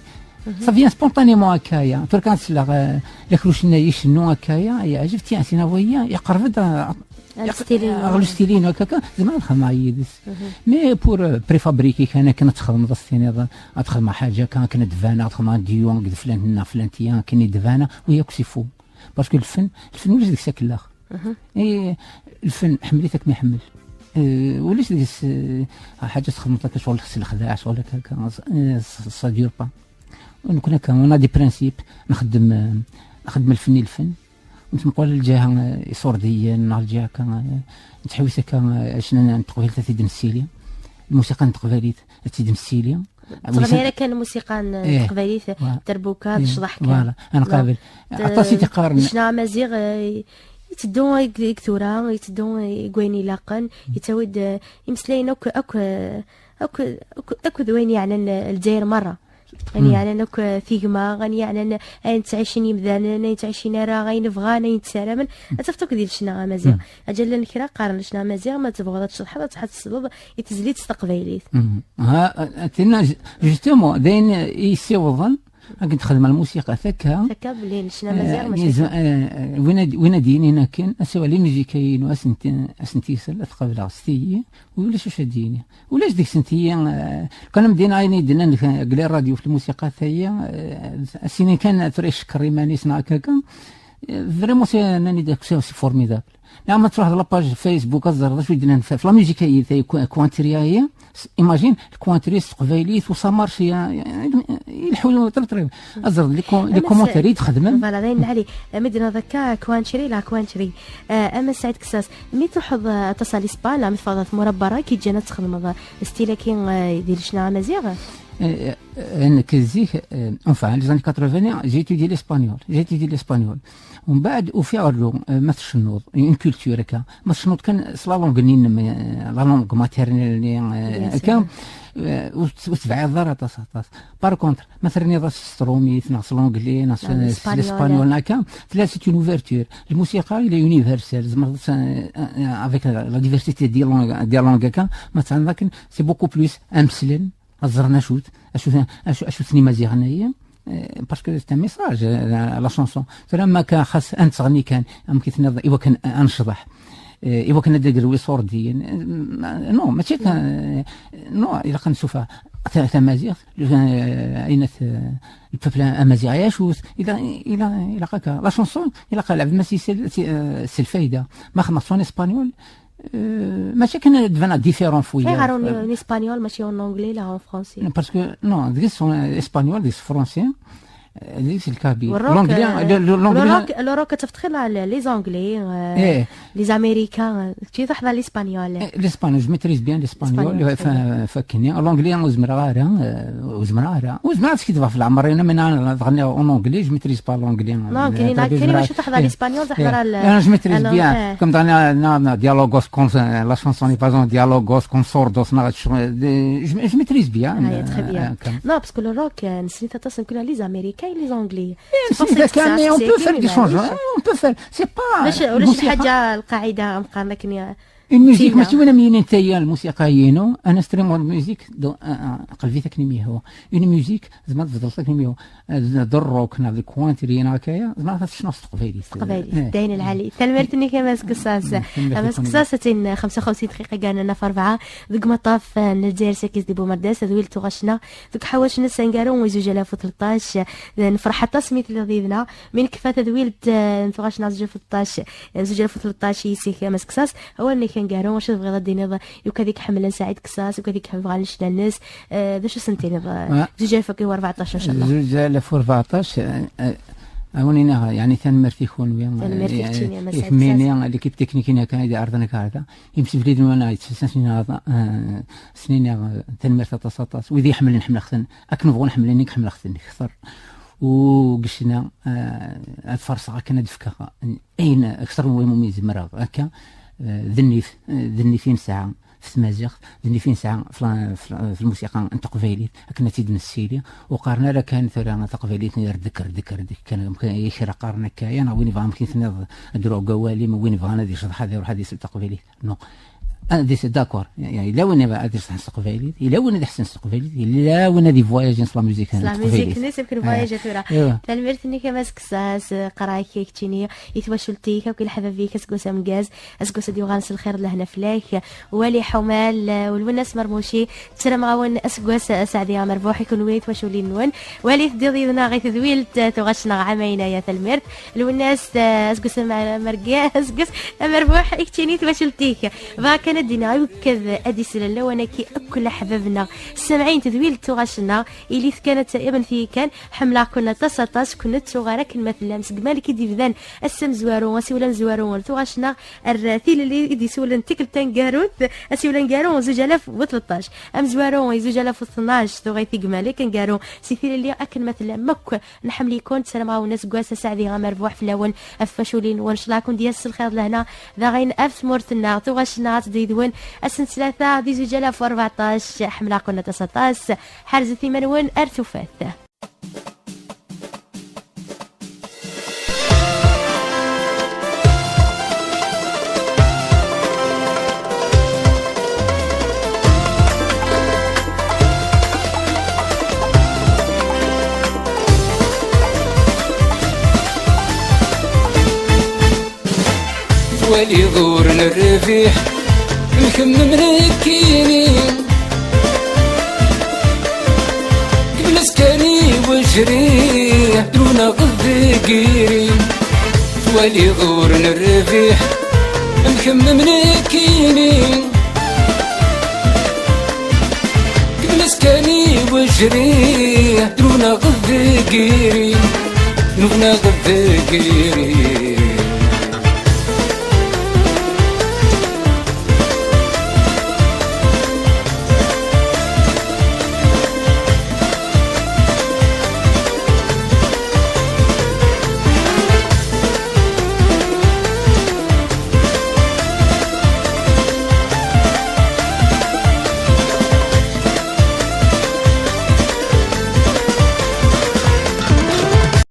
ça vient spontanément akkaya. Tura kan ad sleɣ, eh, la cloche-nni icennu akkaya, yeɛjeb, tiens, tiens, waya, yeqreb-d, eh, ɣer le style-inu akka, akka, zemreɣ ad xedmeɣ yid-s. Mhm. Mais pour, eh, préfabriquer kan akken ad txedmeḍ, ad s-tiniḍ, ad xedmeɣ ḥaǧa kan akken ad d-baneɣ, ad xedmeɣ un duo akked flan neɣ flan tiya akken i d-baneɣ, oui, akk c'est faux. Parce que lfen, lfen ulac deg-s akellax. Mhm. Eh, lfen, ḥemmel-it akken iḥemmel. Eh, ulac deg-s, eh, ḥaǧa txedmeḍ akka, ccɣel s lexdaɛ, ccɣel akka, akka, eh, ça dure pas. Nekkni akka, on a des principes, nxeddem, eh, nxeddem lfen i lfen. Ur nettmuqul lǧiha, eh, iṣurdiyen, neɣ lǧiha akka, eh, nettḥewwis akka, eh, ccna n teqbaylit ad t-id-nessili. Lmusiqa n teqbaylit ad tt-id-nessili. Teɣni ara kan lmusiqa n teqbaylit, terbuka, d ccḍeḥ kan. Voilà, ad nqabel. Aṭas i t-iqqaren. Ccna amaziɣ, eh, yetteddu i, i tura, yetteddu i wayen ilaqen, yettawi-d, eh, imeslayen akk, akk, eh, akk, akk, akk d wayen yeɛnan, eh, Lezzayer merra. Ayen yeɛnan akk, eh, tigma, ayen yeɛnan, eh, ayen ttɛicin yimdanen, ayen ttɛicin ara, ayen bɣan, ayen ssaramen, ad tafeḍ akk di lecna amaziɣ. Aǧal llan kra qqaren lecna amaziɣ, ma tebɣuḍ ad tceḍḥeḍ, ad tesleḍ i tezlit s teqbaylit. Mhm. Ha, eh, tinna, ju-, justement, d ayen i yessiwḍen akken texdem lmusiqa takka. Takka belli lecna amaziɣ, eh, mačči, eh, win ad, win ad yinin akken, ad siwel imizikayen-inu, ad sent-, ad sent-isel, ad t-qableɣ s tiyi, ulac acu ad d-yini. Ulac deg-sent iyi, eh, kan am din ayen i d-nnan deg, deg les radios f lmusiqa tayi, eh, as-inin kan tura icekker iman-is neɣ akka, eh, vraiment c'est, nnan-d, c'est, c'est formidable. Neɣ ma truḥeḍ la page Facebook ad teẓreḍ acu i d-nnan f, f la musique-ayi tayi, Qu-, Quantry-ayi, s-, imagine, Quantry s teqbaylit, u ça marche, ya, ya, ileḥḥu très, très. Ad teẓreḍ les com-, les commentaires i d-xedmen. Voilà, d ayen lɛali. Mi d-nniḍ akka, Quantry, la Quantry. Eh, a Mass Saɛid Kessas, mi truḥeḍ, eh, aṭas à l'Espagne, mi teffɣeḍ ɣer tmura n berra, i k-yeǧǧan ad txedmeḍ, eh, style-agi, eh, di lecna amaziɣ? Eh, eh, nekk zik, eh, enfin, les années quatre-vingt, j'ai étudié l'espagnol. J'ai étudié l'espagnol. Umbeɛd ufiɣ rru, eh, ma tcennuḍ, une culture akka. Ma tcennuḍ kan s la langue-nni-nnem, eh, la langue maternelle-nni, eh, akka, eh, ur t-, ur tebɛiḍ ara aṭas, aṭas. Par contre, ma terniḍ-as s trumit, neɣ s l'anglais, neɣ s, s l'espagnol, akka, tella c'est une ouverture. Lmusiqa, il est universel. Tzemreḍ, eh, eh, avec la, la diversité des langues, des langues, akka, ma tesɛiḍ akken, c'est beaucoup plus amslen, ad ẓren acu-t, acu-t, acu, acu-ten Imaziɣen-ayi, eh, parce que c'est un message, eh, la, la chanson. Tura ma akka xas ad nettɣenni kan, amek i tenniḍ, iwakken ad necḍeḥ. Eh, iwakken ad d-agrew iṣurdiyen. Eh, non, mačči akka, eh, non, ilaq ad nsufa ta-, tamaziɣt, eh, ayen at, eh, le peuple amaziɣ, acu-t, ilaq, ilaq, ilaq akka. La chanson, ilaq ad lɛebd ma s, s, eh, s lfayda. Ma xedmeɣ-tt en espagnol, eh, mačči akken ad d-baneɣ différent fouillard. Ayɣer en, en espagnol, mačči en anglais, la en français? Parce que, non, deg-s, eh, espagnol, deg-s français, eh, deg-s le kabyle. L'anglais, eh, le, le, l'anglais. Le rock, le rock, ad tafeḍ xir les anglais, eh, les américains, eh, tu sais, l'espagnol. Eh, l'espagnol, je maîtrise bien l'espagnol, fa-, fakken-iyi. L'anglais, ur zmireɣ ara, eh, ur zmireɣ ara. Ur zmireɣ ad skidbeɣ ɣef leɛmer-inu, mi nɛan ad ɣenniɣ en anglais, je maîtrise pas l'anglais. Non, eh, كاين، كاين واش تهضر على الاسبانيول، تهضر على، انا je maîtrise bien. Comme dans la, la, la dialogos con, la chanson n'est pas un dialogos con sordos, non, je, je, je maîtrise bien. Ah, très bien. Non, parce que le rock, euh, c'est une tentation que les Américains et les Anglais. C'est pour ça que ça, mais on peut faire des changements, hein, on peut faire. C'est pas, باش ولاش الحاجة القاعدة نبقى لكن Une musique, mačči win am yinin taya lmusiqa-inu, un instrument de musique, do, ah, ah, qleb-it akken i m-yehwa. Une musique, zma tbeddleḍ akken i m-yehwa. Ah, d, d rock, neɣ d country, neɣ akka, zma ad tecnuḍ s teqbaylit. S teqbaylit, eh, d ayen lɛali. Tanemmirt-nnek a Mass Qessas. Mm, tanemmirt a Mass Qessas, atin xemsa u xemsin dqiqa gana ɣef rebɛa. Deg umaṭṭaf, eh, n Lezzayer s akkis di Bumerdas, ad wil tuɣac-nneɣ deg ḥawac-nnes aneggaru n zuǧ alaf u tleṭṭac. Eh, nefreḥ aṭas mi telliḍ yid-neɣ. Mi nekfa tadwilt, eh, n tuɣac-nneɣ zuǧ alaf u tleṭṭac, eh, zuǧ alaf u tleṭṭac yis-k a Mass Qessas, awal-nnek aneggaru, acu tebɣiḍ ad d-tiniḍ i wid i iḥemmlen Saɛid Qessas, i wid i iḥemmlen lecna-nnes, eh, d acu sen-tiniḍ, eh, zuǧ alaf u rbeɛṭac, incallah. Zuǧ alaf u rbeɛṭac, eh, eh, a wen-iniɣ, yeɛni, tanemmirt i kunwi, eh, tanemmirt i keččini, a Mass Saɛid Qessas. L'équipe technique-ina kan i d-iɛerḍen akka ar da. Imsefliden wana yettfassen snin, eh, snin, eh, tanemmirt aṭas, aṭas. Wid i iḥemmlen, ḥemmleɣ-ten. Akken bɣun ḥemmlen-ik, ḥemmleɣ-ten kter. U gisna, eh, ad farṣeɣ akken ad d-fkeɣ ayen kter n wayen umi zemreɣ. Akka, eh, d nnif, eh, d nnif i nesɛa f tmaziɣt, d nnif i nesɛa f la-, f la-, f lmusiqa n teqbaylit, akken ad tt-id-nessili. Ur qqaren ara kan tura taqbaylit, rdek, rdek, rdek, kan, kan, kra qqaren akka, ya, neɣ win yebɣan, amek i tenniḍ, ad d-ruɣ deg wawal-im, win yebɣan ad yecḍeḥ, ad iruḥ ad yesel taqbaylit. Non. Ah, di-, d'accord. Yella win ad iṣeḥḥen s teqbaylit, yella win ad iḥessen s teqbaylit, yella win ad ivoyajen s la musique s la musique-nni, c'est que voyage tura. Tanemmirt-nnek a Mass Qessas, qraɣ-ak keččini, i twacult-ik, akk i leḥbab-ik, aseggas ameggaz, aseggas ad yuɣalen s lxir d lehna fell-ak. Wali Ḥumal, eh, u Lwennas Mermuci, ttreɣ-awen aseggas aseɛdi amerbuḥ i kunwi, i twaculin-nwen. Wali teddiḍ yid-neɣ i tedwilt, eh, tuɣac-nneɣ ɛamayna, ya tanemmirt. Lwennas, eh, aseggas amer-, amerga-, aseggas amerbuḥ i keččini twacult-ik. Bɣiɣ kan ad d-iniɣ i wid ad d-islen lawan-agi akk leḥbab-nneɣ. Ssemɛin tedwilt tuɣac-nneɣ, ilit kan ad t-, iban-t-iyi kan, ḥemmleɣ-ken aṭas, aṭas, ken ur ttuɣ ara akken ma tellam. Seg Malik i d-ibdan ass amezwaru, asiwel amezwaru n tuɣac-nneɣ, ar tilelli i d-isiwlen tikkelt taneggarut, asiwel aneggaru zuǧ alaf u tleṭṭac. Amezwaru i zuǧ alaf u tnac, tuɣa-t-id Malik, aneggaru si tilelli akken ma tellam akk. Nḥemmel-iken, ssarameɣ-awen aseggas aseɛdi amerbuḥ fell-awen, ɣef twaculin-nwen, ncallah ad ken-d-yas s lxir d lehna, daɣen ɣef tmurt-nneɣ, tuɣac-nneɣ ad teddu yid-wen ass n ttlata di zuǧ alaf u rbeɛṭac. Ḥemmleɣ-ken aṭas, aṭas. Ḥerzet iman-nwen ar tufat. Twaliḍ ur nerbiḥ, nkemmem nekkini. Kemmel askan i wejriḥ, druneɣ deg iri. Twaliḍ ur nerbiḥ, nkemmem nekkini. Kemmel askan i wejriḥ, druneɣ deg iri. Nugneɣ deg iri.